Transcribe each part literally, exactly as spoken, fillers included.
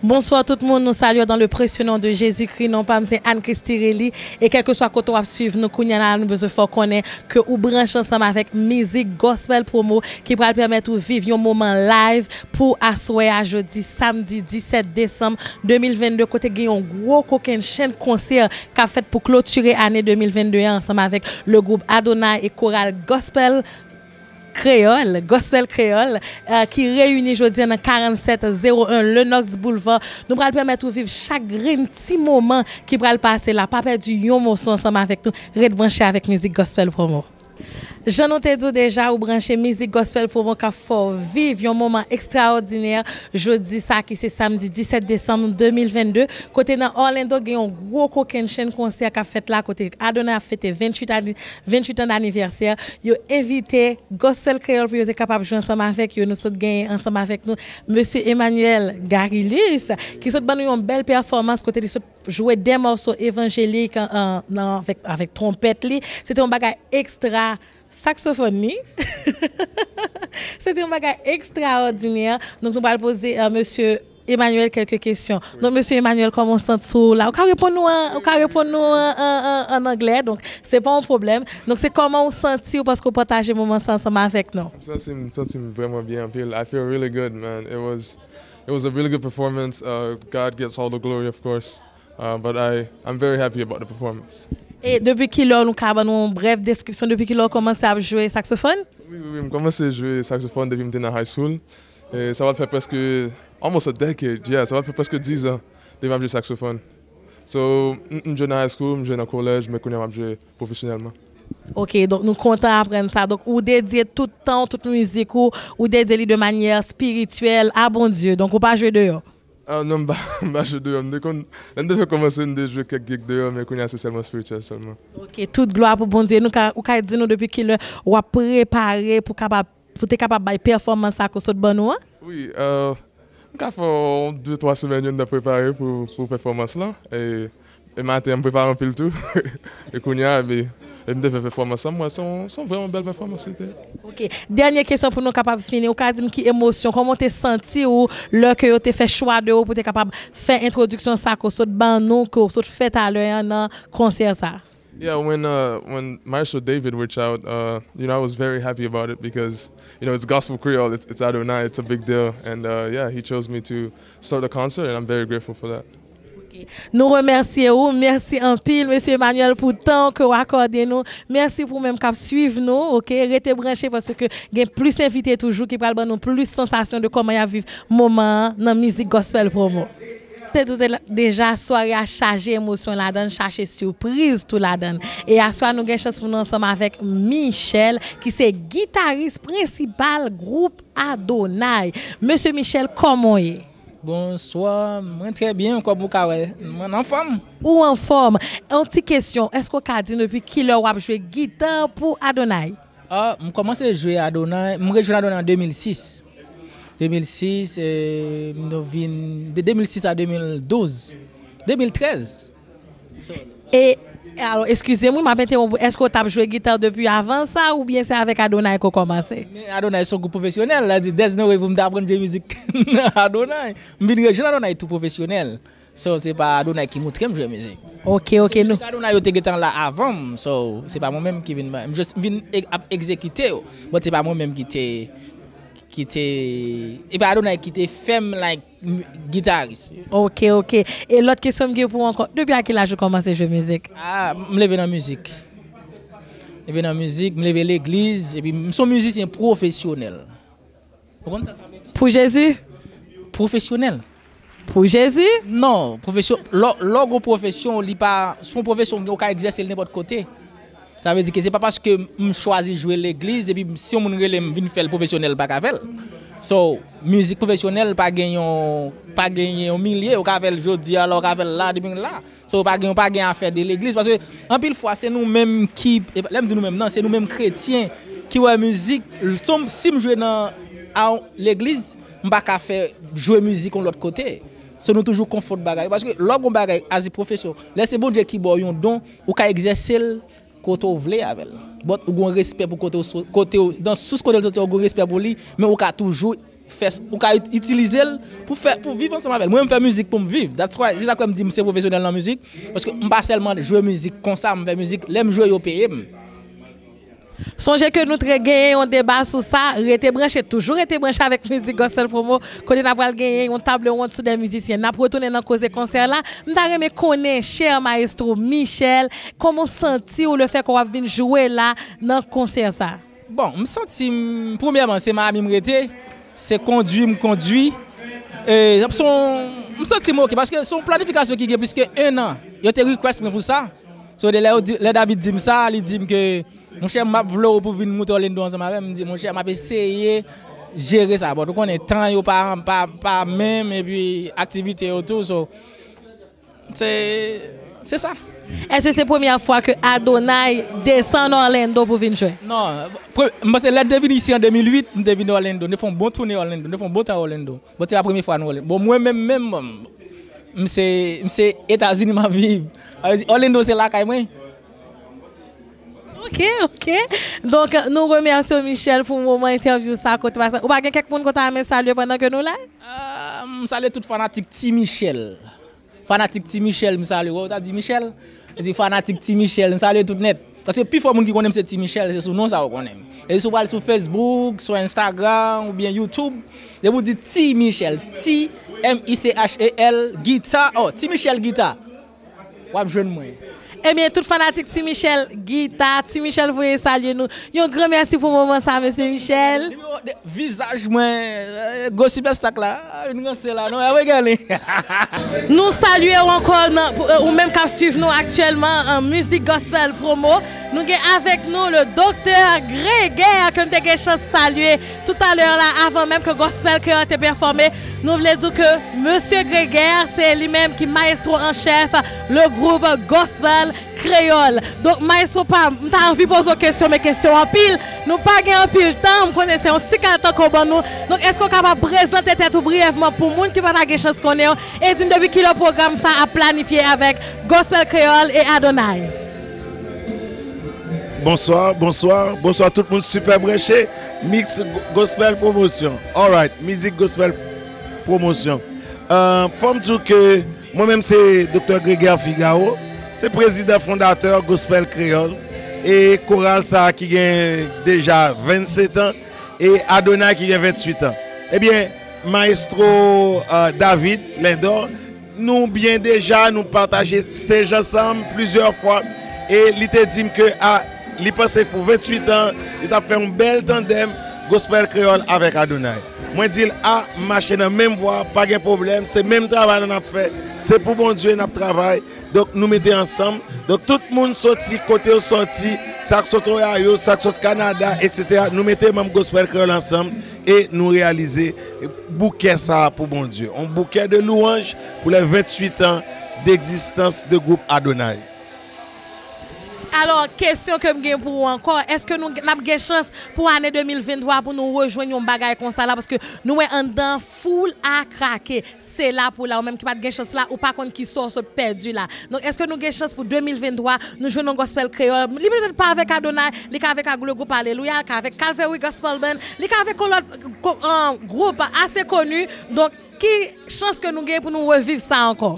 Bonsoir tout moun, nou salye w dans le précieux nom de Jésus-Christ. Non pa m se Anne Christie Rely. E kèlkeswa kote w ap swiv nou kounye a la, nou bezwen fè w konnen ke ou branche ansanm avèk Mizik Gospel Promo ki pral pèmèt ou viv yon moman live pou aswè a, jodi samdi disèt desanm de mil vennde, kote gen yon gwo kokennchenn konsè k ap fèt pou klotire ane de mil vennde a ansanm avèk le gwoup Adonai e koral Gospel Kreyòl, Gospel Kreyòl, euh, ki reyini jodi a nan karannsèt zewo en Lenox Boulevard. Nou pral pèmèt ou viv chak grenn ti moman ki pral pase la. Pa pèdi yon moso ansanm avèk nou. Ret branche avèk Mizik Gospel Promo. Jan nou te di w deja, ou branche Mizik Gospel Promo k ap fè w viv yon moman ekstraòdinè jodi sa ki se samdi disèt desanm de mil vennde, kote nan Orlando gen yon gwo kokennchenn konsè k ap fèt la, kote Adonai ap fete venntuit ane, venntuit an anivèsè. Yo envite Gospel Kreyòl pou yo te kapab jwe ansanm avèk yo. Nou sot genyen ansanm avèk nou Mesye Emmanuel Garilus, ki sot ban nou yon bèl pèfòmans kote li sot jwe de mòso evanjelik, an, an, nan, avèk, avèk twonpèt li. Se te yon bagay ekstra. Saksofòn li. Se te yon bagay ekstraòdinè. Donk, nou pral poze, euh, Mesye Emmanuel kèlke kesyon. Donk, Mesye Emmanuel, kòman w santi w la? Ou ka reponn nou an, ou ka reponn nou an, an, an, an anglè. Donk, se pa yon pwoblèm. Donk, se kòman w santi w paske w pataje moman sa ansanm avèk nou? M santi m, santi m vrèman byen anpil. I feel really good, man. It was, it was a really good performance. Uh, God gets all the glory, of course. Uh, but I, I'm very happy about the performance. E depi kilè nou ka ban nou yon brèf deskripsyon depi kilè w kòmanse ap jwe saksofòn? Wi, wi, wi, m kòmanse jwe saksofòn depi m te nan high school. E sa va fè prèske almost a decade, yeah, sa va fè prèske diz an depi m ap jwe saksofòn. So, m, m jwe nan high school, m jwe nan college, men kounye a m ap jwe pwofesyonèlman. Ok, donk nou kontan aprann sa. Donk ou dedye tout tan w, tout mizik ou, ou dedye li de manyè espirityèl a Bondye. Donk ou pa jwe deyò. Ah, non, m pa, m pa jwe deyò. M te konn, lè m te fè kòmanse, m te jwe kèk gig deyò, men kounye a se sèlman spiritual sèlman. Ok, tout glwa pou Bondye. Nou ka, ou ka di nou depi kilè w ap prepare pou kapab, pou te kapab bay pèfòmans sa ke w sot ban nou an? Wi, euh, m ka fè yon de twa semèn yo m t ap prepare pou, pou pèfòmans lan. E, e maten an, m prepare anpil tou. E kounye a, epi, epi m te fè pèfòmans lan, m wè se yon, se yon vrèman bèl pèfòmans li te ye. Ok. Dènye kesyon pou nou kapab fini. Ou ka di m ki emosyon, kòman w te santi w lè ke yo te fè chwa de ou pou te kapab fè entwodiksyon sa ke w sot ban nou, ke w sot fè talè an nan konsè sa? Yeah, when, uh, when Maestro David reached out, uh, you know, I was very happy about it because, you know, it's Gospel Creole, it's, it's Adonai, it's a big deal. And, uh, yeah, he chose me to start the concert, and I'm very grateful for that. Ok. Nou remèsye ou. Mèsi anpil, Mesye Emmanuel, pou tan ke w akòde nou. Mèsi pou ou menm k ap swiv nou, ok? Rete branche paske gen plis envite toujou ki pral ban nou plis sansasyon de kòman y ap viv moman an nan Mizik Gospel Promo. Te di w deja, sware a chaje emosyon ladan l, chaje sipriz tou ladan l. E aswè a nou gen chans pou nou ansanm avèk Michel, ki se gitaris prensipal gwoup Adonai. Mesye Michel, kòman w ye? Bonswa, mwen trè byen, kòm ou ka wè, mwen anfòm. Ou anfòm. Yon ti kesyon, èske w ka di n depi kilè w ap jwe gita pou Adonai? Ah, m kòmanse jwe Adonai, m rejwenn Adonai an de mil sis. De mil sis, e, m vin, de de mil sis a de mil douz. De mil trèz. So, e, alò, eskize m, wi, m ap entewonp ou. Èske w t ap jwe gita depi avan sa, oubyen se avèk Adonai ke w kòmanse? Men Adonai se yon gwoup pwofesyonèl, la di, there's no way pou m ta aprann jwe mizik nan Adonai. M vin rejwenn Adonai tou pwofesyonèl. So, se pa Adonai ki moutre m jwe mizik. Ok, ok, nou. Mizik Adonai yo te gentan la avan m, so, se pa mwen menm ki vin, m just vin e-, ap egzekite yo. But se pa mwen menm ki te, ki te, e pa Adonai ki te fè m, like, m-, gitaris. Ok, ok. E lòt kesyon m gen pou ou ankò, depi a ki laj ou kòmanse jwe mizik? Ah, m leve nan mizik. Leve nan mizik, m leve legliz, epi m se yon mizisyen pwofesyonèl. Ou konn sa sa vle di? Pou Jezi? Pwofesyonèl. Pou Jezi? Non, pwofesyon, lè, lè w gen yon pwofesyon, li pa, se yon pwofesyon ou ka egzèse l nenpòt kote. Sa vle di ke se pa paske m chwazi jwe legliz, epi si yon moun rele m vin fè l pwofesyonèl, m pa ka fè l. So, mizik pwofesyonèl pa gen yon, pa gen yon milye, ou ka fè l jodi a la, ou ka fè l la, demen la. So, pa gen, pa gen afè de legliz, paske anpil fwa, se nou menm ki, e lè m di nou menm, non, se nou menm kretyen ki wè mizik, si m, si m jwe nan, a, legliz, m pa ka fè jwe mizik yon lòt kote. So, nou toujou konfonn bagay. Paske lè w gen yon bagay as a profession, lè se Bondye ki ba w yon don, ou ka egzèse l kote w vle avè l. But ou gen yon respè pou kote w so-, kote w, nan sous kote l soti, ou gen yon respè pou li, men ou ka toujou fè, ou ka it- itilize l pou fè, pou viv ansanm avè l. Mwen, m fè mizik pou m viv. That's why, se sa k fè m di m se pwofesyonèl nan mizik. Paske m pa sèlman jwe mizik konsa, m fè mizik, lè m jwe, yo peye m. Sonje ke nou te genyen yon deba sou sa, rete branche, toujou rete branche avèk Mizik Gospel Promo, kote n ap pral genyen yon table ronde sou de mizisyen. N ap retounen nan koze konsè la. M ta renmen konnen, chè maestro Michel, kòman w santi w lefètke w ap vin jwe la nan konsè sa? Bon, m santi m, premyèman, se Miami m rete, se kondui m kondui. E, se yon, m santi m oke, paske se yon planifikasyon ki gen plis ke en an. Yo te request mwen pou sa. So, de lè, yo di- lè David di m sa, li di m ke, monchè, m ap vle w pou vin moute Orlando ansanm avè m. M di, monchè, m ap eseye jere sa. Bon, ou konnen, tan yo pa, pa, pa menm, epi aktivite yo tou. So, se, se sa. Èske se premyè fwa ke Adonay desann Orlando pou vin jwe? Non, pre- m panse lè m te vin isi an de mil uit, m te vin Orlando. M te fè yon bon toune Orlando, m te fè yon bon tan Orlando. Bon, se pa premye fwa nou Orlando. Bon, mwen menm, menm, m se, m se Etazini m ap viv. Sa vle di, Orlando se lakay mwen. Ok, ok. Donk, nou remèsye w, Michel, pou moman entèvyou sa kote w pase. Ou pa gen kèk moun kote w ta renmen salye pandan ke nou la? Ah, m salye tout fanatik Ti Michel. Fanatik Ti Michel, m salye w. Ou ta di Michel? Li di fanatik Ti Michel, m salye tout nèt. Paske pifò moun ki konnen m se Ti Michel, se sou non sa yo konnen m. E si w pral sou Facebook, sou Instagram oubyen YouTube, depi w di Ti Michel, T M I C H E L, gita, oh, Ti Michel gita, w ap jwenn mwen. Ebyen, tout fanatik Ti Michel gita, Ti Michel voye salye nou. Yon gran mèsi pou moman sa, mesye Michel. Nimewo de, vizaj mwen, eh, gwo sipèstak la, ah, vin ranse la, non, e regale. Nou salye w ankò nan, pou, eh, ou menm k ap swiv nou aktyèlman an Mizik Gospel Promo. Nou gen avèk nou le doktè Greger ke n te gen chans salye toutalè la, avan menm ke Gospel Kreyòl te pèfòme. Nou vle di w ke mesye Greger, se li menm ki maestro an chèf le groupe Gospel Kreyòl. Donk, maestro pa m, m ta anvi poze w kesyon, men kesyon anpil. Nou pa gen anpil tan, m konnen se yon ti ka tan ke w ban nou. Donk, èske w kapab prezante tèt ou briyèvman pou moun ki pa ta gen chans konnen w, e di n depi kilè pwogram sa ap planifye avèk Gospel Kreyòl e Adonay? Bonswa, bonswa, bonswa tout moun sipè branche. Mix Gospel Promotion. Alright, Mizik Gospel Promotion. Euh, fò m di w ke mwen menm se Doktè Greger Figaro, se prezidan fondatè Gospel Kreyòl, e koral sa a ki gen deja vennsetan, e Adonay ki gen venntuit an. Ebyen, maestro, euh, David Lindor, nou byen deja, nou pataje stage ansanm plizyè fwa, e li te di m ke, a, li panse pou venntuit an, li t ap fè yon bèl tandèm Gospel Kreyòl avèk Adonay. Mwen di l, a, m mache nan menm vwa, pa gen pwoblèm, se menm travay la n ap fè, se pou Bondye n ap travay, donk nou mete ansanm. Donk tout moun soti kote yo soti, sa k sot Ohio, sa k sot Kanada, etsetera, nou mete manm Gospel Kreyòl ansanm e nou reyalize bouke sa a pou Bondye. On bouke de louanj pou lè venntuit an degzistans de gwoup Adonay. Alò, kesyon ke m gen pou ou ankò, èske nou n ap gen chans pou ane de mil venntwa pou nou rejwenn yon bagay konsa la? Paske nou wè anndan foul a krake. Se la pou la, ou menm ki pa t gen chans la, ou pa konn kisa w sot pèdi la. Donk, èske nou gen chans pou de mil venntwa, nou jwenn yon gospel kreyòl? Li petèt pa avèk Adonay, li ka avèk le gwoup Alelouya, li ka avèk Calvary Gospel Band, li ka avèk yon lòt ko- an, gwoup ase koni. Donk, ki chans ke nou gen pou nou reviv sa ankò?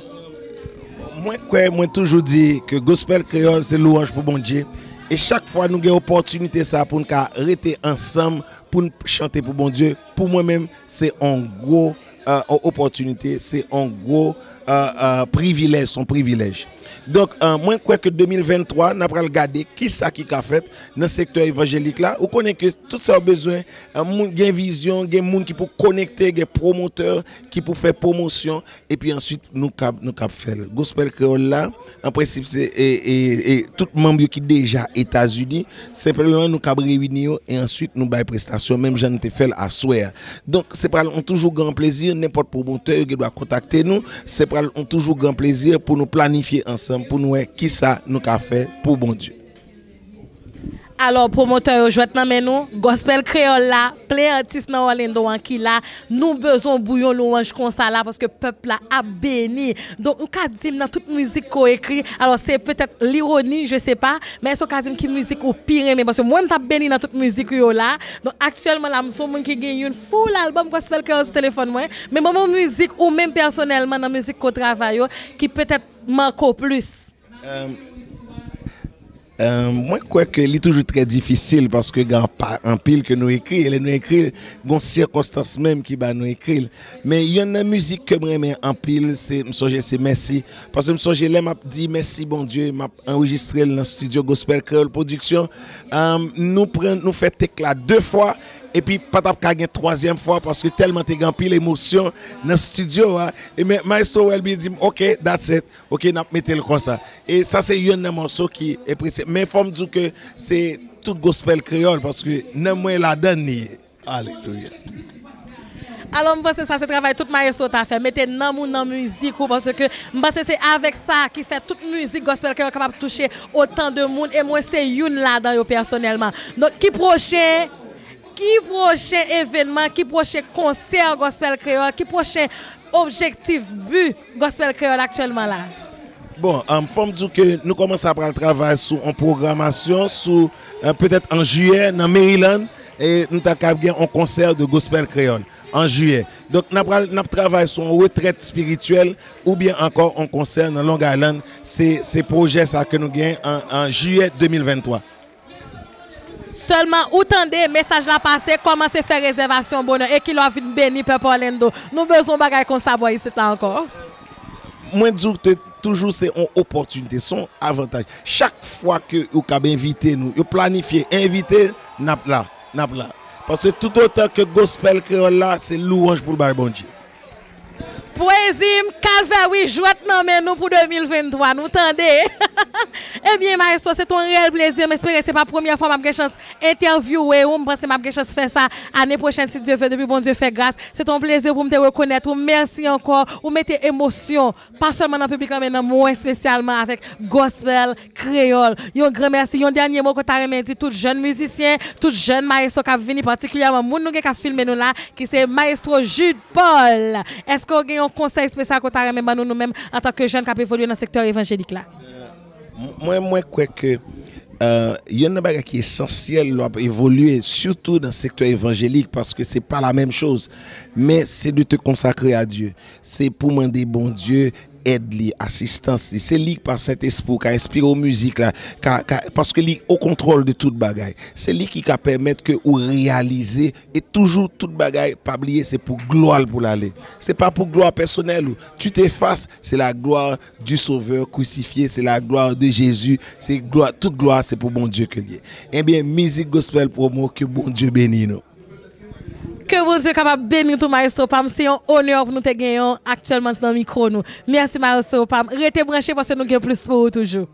Mwen kwè, mwen toujou di ke gospel kreyòl se louanj pou Bondye. E chak fwa nou gen opòtinite sa pou n ka rete ansanm, pou n chante pou Bondye, pou mwen menm, se on gwo, euh, on opòtinite, se on gwo, euh, euh, privilèj, se on privilèj. Donk, euh, mwen kwè ke de mil venntwa, n ap pral gade kisa ki ka fèt nan sektè evanjelik la. Ou konnen ke tout sa yo bezwen, euh, moun gen vizyon, gen moun ki pou konekte, gen pwomotè ki pou fè pwomosyon, epi answit, nou kab, nou kab fè l. Gospel kreyòl la, an prensip, se, e, e, e tout manm yo ki deja Etazini, senpleman nou kab reyini yo e answit nou bay prestasyon, menm jan nou te fè l aswè a. Donk, se pral yon toujou gran plezi, nenpòt pwomotè yo gen dwa kontakte nou, se pral yon toujou gran plezi pou nou planifye ansanm, pou nou wè kisa nou ka fè pou Bondye. Alò, pwomotè yo, jwèt nan men nou. Gospel Kreyòl la, plen atis nan Orlando an ki la. Nou bezwen bouyon lwanj konsa la, paske pèp la ap beni. Donk, nou ka di m nan tout mizik ke w ekri, alò, se petèt lironi, je sais pas, men èske w ka di m ki mizik ou pi renmen? Paske mwen, m t ap beni nan tout mizik ou yo la. Donk, aktyèlman la, m se yon moun ki gen youn full album Gospel Kreyòl sou telefòn mwen. Men ban m yon mizik ou menm pèsonèlman nan mizik ke w travay yo, ki petèt make w plis. Mwen kwè ke li toujou trè difisil paske gen anpa-, anpil ke nou ekri, e lè nou ekri l, gon sikonstans menm ki ba nou ekri l. Men yonn nan mizik ke m renmen anpil, se, m sonje se Mèsi. Paske m sonje lè m ap di mèsi Bondye, m ap anrejistre l nan estidyo Gospel Kreyòl Production. Em, nou pran, nou fè tek la de fwa, epi pa t ap ka gen twazyèm fwa paske tèlman te gen anpil emosyon nan estidyo a. E men, Maestro Welby di m, "Ok, that's it. Ok, n ap mete l konsa." E sa se yonn nan mòso ki epresye. Men fò m di w ke se tout gospel kreyòl, paske nanm mwen ladann li ye. Alelouya. Alò, m panse sa se travay tout mayestwo ta fè. Mete nanm ou nan mizik ou, paske m panse se avèk sa ki fè tout mizik gospel kreyòl kapab touche otan de moun, e mwen se youn ladan yo pèsonèlman. Donk, ki pwochen, ki pwochen evènman, ki pwochen konsè gospel kreyòl, ki pwochen objektif, bi gospel kreyòl aktyèlman la? Bon, um, fò m di w ke nou kòmanse ap pral travay sou yon pwogramasyon sou, euh, petèt an jiyè nan Maryland, e nou ta kab gen yon konsè de gospel kreyòl an jiyè. Donk, n ap pral, n ap travay sou yon retrèt espirityèl oubyen ankò yon konsè nan Long Island. Se, se pwojè sa ke nou gen an, an jiyè de mil venntwa. Sèlman ou tande mesaj la pase, kòmanse fè rezèvasyon bonè e ki lè w vin beni pèp Orlando. Nou bezwen yon bagay konsa bò isit la ankò. Mwen di w te toujou se yon opòtinite, se yon avantaj. Chak fwa ke yo kab envite nou, yo planifye envite, n ap la, n ap la. Paske toutotan ke gospel kreyòl la, se lwanj pou l bay Bondye. Pwezi m, Kalvè, wi, jwèt nan men nou pou de mil venntwa, nou tande. Ebyen, Maestro, se t on reyèl plezi, m espere se pa premyè fwa m ap gen chans entèvyouwe ou, m panse m ap gen chans fè sa ane pwochèn, si Dye vle, depi Bondye fè gras. Se t on plezi pou m te rekonèt ou, mèsi ankò, ou mete emosyon, pa sèlman nan piblik la, men nan mwen espesyalman avèk gospel kreyòl. Yon gran mèsi. Yon dènye mo ke w ta renmen di tout jèn mizisyen, tout jèn mayestwo k ap vini, patikilyèman moun nou gen k ap filme nou la, ki se Mayestwo Jude Paul. Èske w gen yon konsèy espesyal ke w ta renmen ban nou, nou menm, antanke jèn k ap evolye nan sektè evanjelik la? M-, mwen, mwen kwè ke, euh, youn nan bagay ki esansyèl lè w ap evolye, sitou nan sektè evanjelik, paske se pa la menm choz, men se de te konsakre a Dye. Se pou mande Bondye èd li, asistans li. Se li, pa Sentespri w, ka enspire w mizik la, ka, ka, paske li o kontwòl de tout bagay. Se li ki ka pèmèt ke ou reyalize, e toujou tout bagay, pa bliye, se pou glwa l pou l ale. Se pa pou glwa pèsonèl ou. Tu t'effaces, c'est la gloire du Sauveur crucifié, c'est la gloire de Jésus, se glwa, tout glwa se pou Bondye ke l ye. Ebyen, mizik gospel promo, ke Bondye beni nou. Ke Bondye kapab beni w tou, Mayestwo pa m. Se yon onè pou nou te genyen w aktyèlman nan mikwo nou. Mèsi, Mayestwo pa m. Rete branche paske nou gen plis pou ou toujou.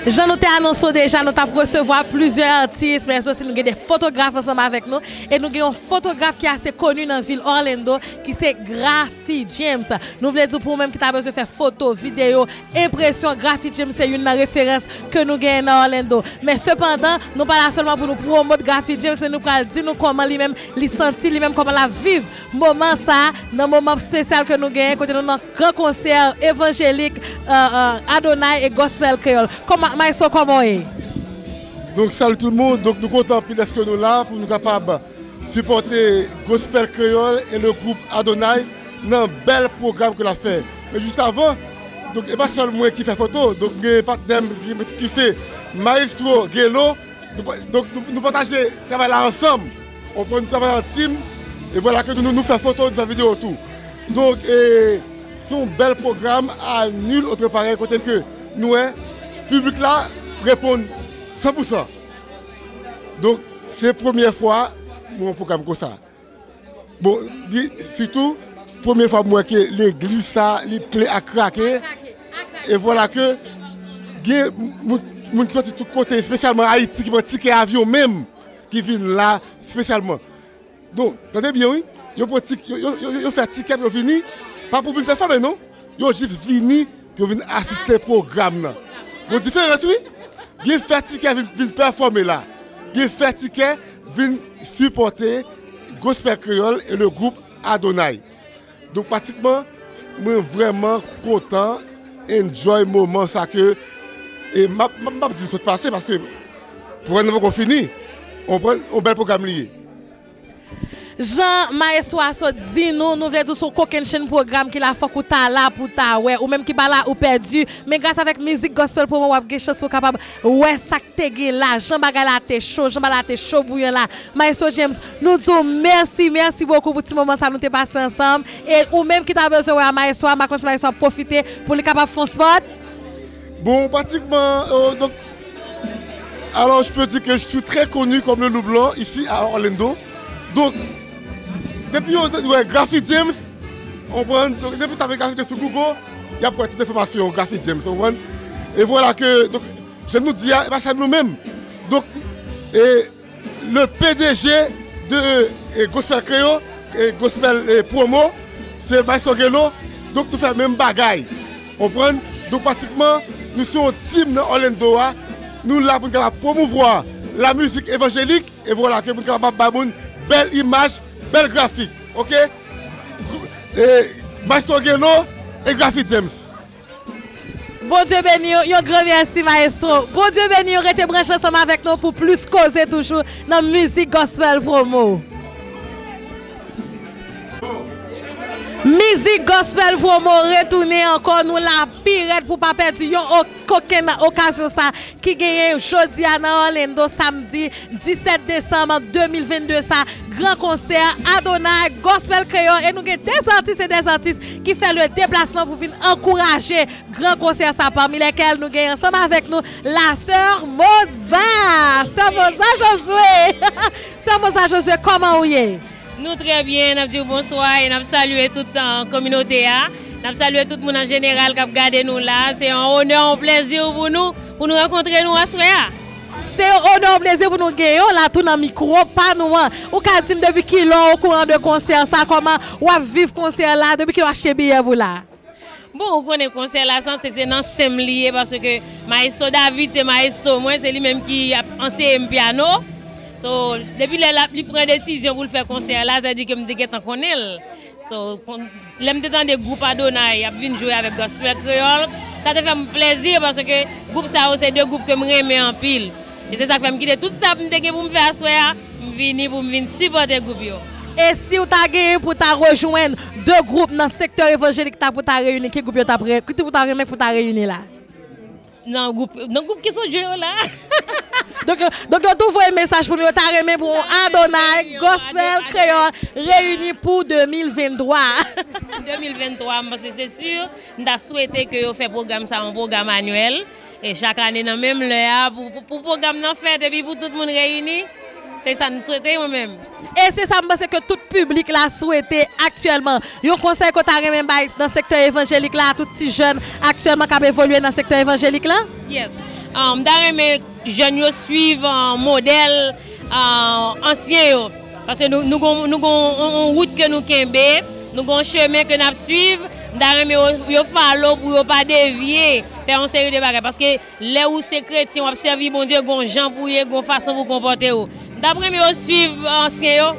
Jan nou te anonse w deja, nou t ap resevwa plizyè atis, men osi nou gen de fotograf ansanm avèk nou. E nou gen yon fotograf ki ase koni nan vil Orlando, ki se Graphy James. Nou vle di w, pou ou menm ki ta bezwen fè foto, videyo, enpresyon, Graphy James se youn nan referans ke nou genyen nan Orlando. Men sepandan, nou pa la sèlman pou nou pwomot Graphy James, men nou pral di nou kòman li menm li santi, li menm kòman l ap viv moman sa a, nan moman espesyal ke nou genyen, kote nou nan gran konsè evanjelik, euh, euh, Adonai e gospel kreyòl. Kòman, Maestro, kòman w ye? Donk, salut tout le monde. Donk, nou kontan anpil dèske nou la pou nou kapab sipòte gospel kreyòl e le gwoup Adonai nan bèl pwogram ke l ap fè. Men jis avan, donk, e pa sèl mwen ki fè foto, donk, gen patnè m ki, ki se Maestro Gelo. Nou pa-, donk, nou, nou pataje travay la ansanm. Ou konprann, nou travay an team, e vwala ke nou, nou, nou fè foto, nou fè videyo tou. Donk, e, se yon bèl pwogram, à nul autre pareil, kote ke nou wè piblik la reponn san pou san. Donk, se premyè fwa mwen yon pwogram konsa. Bon, li, sitou, premye fwa m wè ke legliz sa, li plen ak krake. E vwala ke gen moun, moun ki soti tout kote, espesyalman Ayiti, ki pran tikè avyon menm, ki vin la espesyalman. Donk, tande byen, wi. Yo pran tik-, yo, yo, yo, yo fè tikè pou yo vini, pa pou vin pèfòme, non. Yo jis vini pou yo vin asiste pwogram nan. Gon diferans, wi. Gen fè tikè vin, vin pèfòme la. Gen fè tikè vin sipòte Gospel Kreyòl e le gwoup Adonay. Donk, pratikman, mwen vrèman kontan, enjoy moman sa ke, e m ap, m ap, m ap di sot pase, paske pwogram nan poko fini. Ou konprann? Yon bèl pwogram li ye. Jan mayestwo a sot di nou, nou vle di w se yon kokennchenn pwogram ki la, fòk ou ta la pou w ta wè. Ou menm ki pa la, ou pèdi. Men gras avèk Mizik Gospel Promo, w ap gen chans pou w kapab wè sa k te gen la, jan bagay la te cho, jan bagay la te cho bouyan la. Mayestwo James, nou di w mèsi, mèsi bokou pou ti moman sa nou te pase ansanm. E ou menm ki ta bezwen wè a mayestwo a, m pa konn si mayestwo a pwofite pou li kapab fè yon spot. Bon, pratiquement, euh, donc, alors je peux dire que je suis très connu comme le Loup Blanc ici à Orlando. Donc, depi yo wè Graffy James, ou konprann, donk, depi w tape Graffy James sou Google, y ap wè tout enfòmasyon Graffy James, ou konprann. E vwala ke, donk, jan nou di a, e pa sèl nou menm. Donk, e le P D G de, e, Gospel Kreyòl, e, Gospel, e, Promo, se Maestro Gelo. Donk, nou fè menm bagay. Ou konprann? Donk, pratikman, nou se yon team nan Orlando a. Nou la pou n kapab pwomouvwa la mizik evanjelik. E vwala ke pou n kapab bay moun bèl imaj, bèl grafik. Oke? E, Maestro Gelo e Graffy James. Bondye beni w, yon gran mèsi, mayestwo. Bondye beni w, rete branche ansanm avèk nou pou plis koze toujou nan Mizik Gospel Promo. Mizik Gospel Promo retounen ankò, nou la pi rèd pou pa pèdi yon o-, kokenn okazyon sa ki genyen jodi a nan Orlando, samdi disèt desanm de mil vennde sa, gran konsè Adonay Gospel Kreyòl, e nou gen de atis e de atis ki fè le deplasman pou vin ankouraje gran konsè sa, pami lèkèl nou gen ansanm avèk nou la sè Moza, sè Moza Josué. Sè Moza Josué, kòman ou ye? Nou trè byen, n ap di w bonswa e n ap salye tout, uh, kominote a. N ap salye tout moun an jeneral k ap gade nou la. Se yon onè, yon plèzi pou nou, pou nou rankontre nou aswè a. Se yon onè, yon plezi pou nou genyen w la tou nan mikwo pa nou an. Ou ka di m depi kilè w okouran de konsè sa, kòman w ap viv konsè la, depi kilè w achte biyè pou la? Bon, ou konnen konsè la, sa, se, se nan sen m li ye, paske Maestro David se maestro mwen, se li menm ki ap anseye m pyano. So, depi lè l ap, li pran desizyon pou l fè konsè la, sa di ke m te gentan konnen l. So, kon-, lè m te tande gwoup Adonay ap vin jwe avèk Gospel Kreyòl, sa te fè m plèzi, paske gwoup sa yo se de gwoup ke m renmen anpil. E se sa k fè m kite tout sa m te gen pou m fè aswè a, m vini pou m vin sipòte gwoup yo. E si w ta genyen pou ta rejwenn de gwoup nan sektè evanjelik ta pou ta reyini, ki gwoup yo t ap re-, ki gwoup ou ta renmen pou ta reyini la? Nan gwoup, nan gwoup ki sot jwe yo la. Donk, donk yo tou voye mesaj pou nou, yo ta renmen pou Adonay, Gospel Kreyòl reyini pou de mil venntwa. Pou de mil venntwa, m panse se si, m ta swete ke yo fè pwogram sa yon pwogram anyèl. E chak ane nan menm lè a, pou, pou, pou pwogram nan fèt epi pou tout moun reyini, se sa n swete mwen menm. E se sa m panse ke tout piblik la swete aktyèlman. Yon konsèy ke w ta renmen bay nan sektè evanjelik la, a tout ti jèn aktyèlman k ap evolye nan sektè evanjelik la? Yes. Ah, m ta renmen jèn yo swiv, ah, modèl, ah, ansyen yo. Paske nou, nou gon, nou gon on, on wout ke nou kenbe, nou gon chemen ke n ap swiv. M ta renmen yo, yo follow pou yo pa devye, fè yon seri de bagay. Paske lè ou se kretyen, w ap sèvi Bondye, gon jan pou ye, gon fason pou konpòte w. M t ap renmen yo swiv ansyen yo.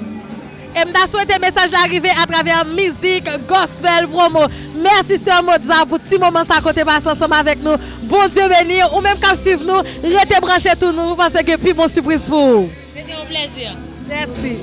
E m ta swete mesaj la rive atravè mizik Gospel Promo. Mèsi sè Moza pou ti moman sa kote pase ansanm avèk nou. Bondye beni w. Ou menm k ap swiv nou, rete branche tou nou, paske gen pi bon sipriz pou ou. Se te yon plèzi. Mèsi.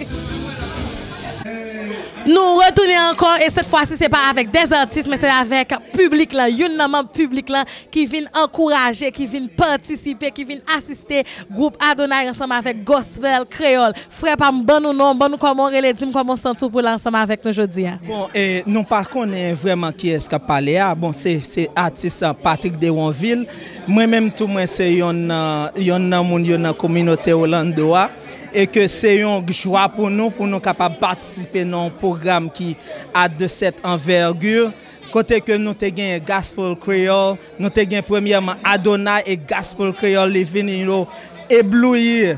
Nou retounen ankò, e sèt fwa si se pa avèk de atis, men se avèk piblik lan, youn nan manm piblik lan ki vin ankouraje, ki vin patisipe, ki vin asiste gwoup Adonay ansanm avèk Gospel Kreyòl. Frè pa m, ban nou non, ban nou kòman w rele, di m kòman w santi w pou w la ansanm avèk nou jodi a. Bon, e, nou pa konnen vrèman kiyès k ap pale a. Bon, se, se atis, a, Patrick Deronville. Mwen menm tou, mwen se yonn nan, yonn nan moun yo nan kominote Orlando a. E ke se yon jwa pou nou, pou nou kapab patisipe nan yon pwogram ki a de cette envergure. Kote ke nou te gen Gospel Kreyòl, nou te gen premyèman Adonay e Gospel Kreyòl, li vini yo eblouyi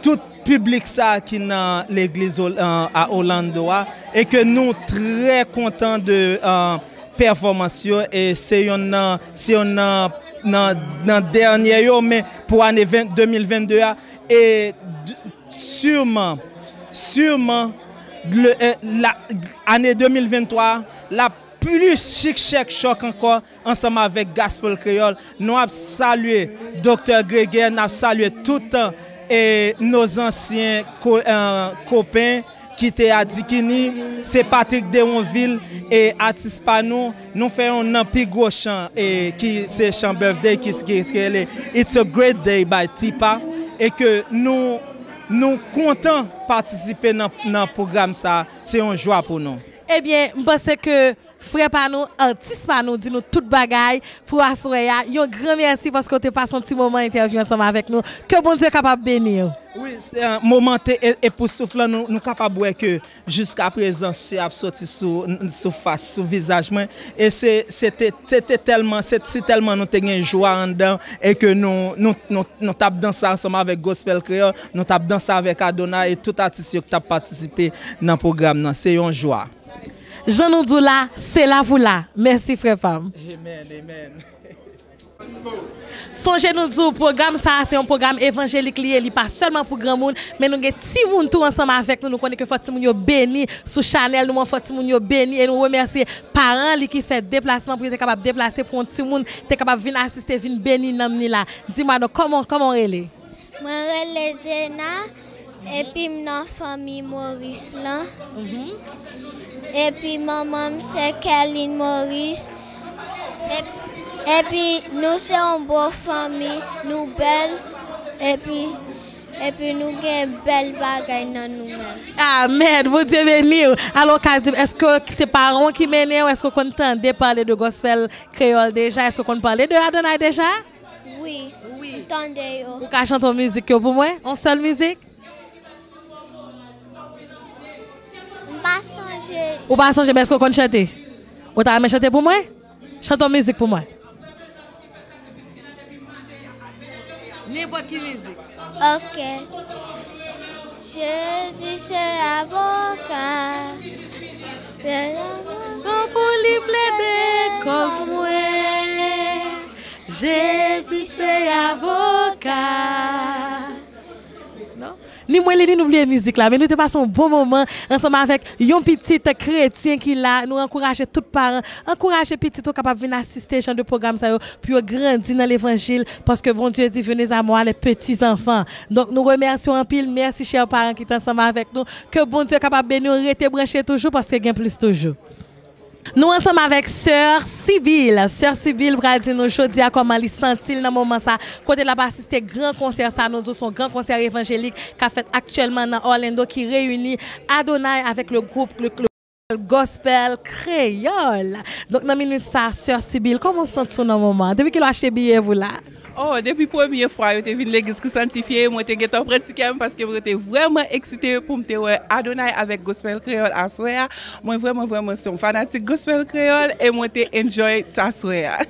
tout piblik sa ki nan legliz Ol-, an, a Orlando a, e ke nou trè kontan de, an, pèfòmans yo, e se yonn nan, se yonn nan nan, nan dènye yo, men pou ane ven, de mil vennde a, e d-, siman, siman, le, eh, la, ane de mil venntwa a, l ap plis chik chèk chòk ankò ansanm avèk Gospel Kreyòl. Nou ap salye Doktè Greger, n ap salye tout, eh, nos ansyen ko-, eh, kopen ki te a Dikini, se Patrick Deronville, e atis pa nou, nou fè youn nan pi gwo chan, e ki se chan Birthday ki, ki, ki rele It's a Great Day by Tipa, e ke nou, nou kontan patisipe nan, nan pwogram sa, se yon jwa pou nou. Ebyen, m panse ke frè pa nou, atis pa nou, di nou tout bagay pou aswè a. Yon gran mèsi paske w te pase yon ti moman entèvyou ansanm avèk nou. Ke Bondye kapab beni w. Wi, se, eh, moman te e-, epoustouflan, nou, nou kapab wè ke jiska prezan sye ap soti sou, sou fas, sou vizaj mwen. E se, se te, se te tèlman, se, si tèlman nou te gen jwa anndan e ke nou, nou, nou, nou t ap danse ansanm avèk Gospel Kreyòl, nou t ap danse avèk Adonay e tout atis yo ki t ap patisipe nan pwogram nan. Se yon jwa. Jan nou di w la, se la pou la. Mèsi, frè pa m. Amen, amen. Sonje nou di w, pwogram sa a, se yon pwogram evanjelik li ye. Li pa sèlman pou granmoun, men nou gen timoun tou ansanm avèk nou. Nou konnen ke fò timoun yo beni sou chanèl nou an, fò timoun yo beni. E nou remèsye paran li ki fè deplasman pou yo te kapab deplase pou yon timoun te kapab vin asiste, vin beni nanm ni la. Di m, non, kòman, kòman w rele? Mwen rele Zena, epi m nan fanmi Moris lan. Epi manman m se Kerline Moris. Ep-, epi nou se yon bon fanmi, nou bèl, epi, epi nou gen bèl bagay nan nou menm. Amèn! Bondye beni w! Alò, w ka di m, èske se paran w ki mennen w? Èske w konn tande pale de Gospel Kreyòl deja? Èske w konn pale de Adonay deja? Wi, wi. M tande yo. Ou ka chante yon mizik yo pou mwen? Yon sèl mizik? M pa sonje. Ou pa sonje, men èske w konn chante? Ou ta renmen chante pou mwen? Chante yon mizik pou mwen. Nenpòt ki mizik. Ok. Jezi se avoka. Pran pou li plede kòz mwen. Jezi se avoka. Non? Ni mwen, li, ni nou bliye mizik la, men nou te pase yon bon moman ansanm avèk yon pitit kretyen ki la. Nou ankouraje tout paran, ankouraje pitit ou kapab vin asiste jan de pwogram sa yo pou yo grandi nan levanjil, paske Bondye di, venez à moi les petits enfants. Donk, nou remèsye w anpil. Mèsi, chè paran ki te ansanm avèk nou. Ke Bondye kapab beni w. Rete branche toujou, paske gen plis toujou. Nou ansanm avèk sè Sibyl. Sè Sibyl pral di nou jodi a kòman li santi l nan moman sa, kote l ap asiste gran konsè sa. Nou di w se yon gran konsè evanjelik k ap fèt aktyèlman nan Orlando ki reyini Adonay avèk le gwoup, le, le Gospel Kreyòl. Donk, nan minit sa, sè Sibyl, kòman w santi w nan moman an? Depi kilè w achte biyè pou la? Oh, depi premye fwa yo te vin legliz Kris Sanntifye, mwen te gentan pran tikè m paske mwen te vrèman eksite pou m te wè Adonay avèk Gospel Kreyòl aswè a. Mwen vrèman, vrèman se yon fanatik Gospel Kreyòl e mwen te enjoy aswè a.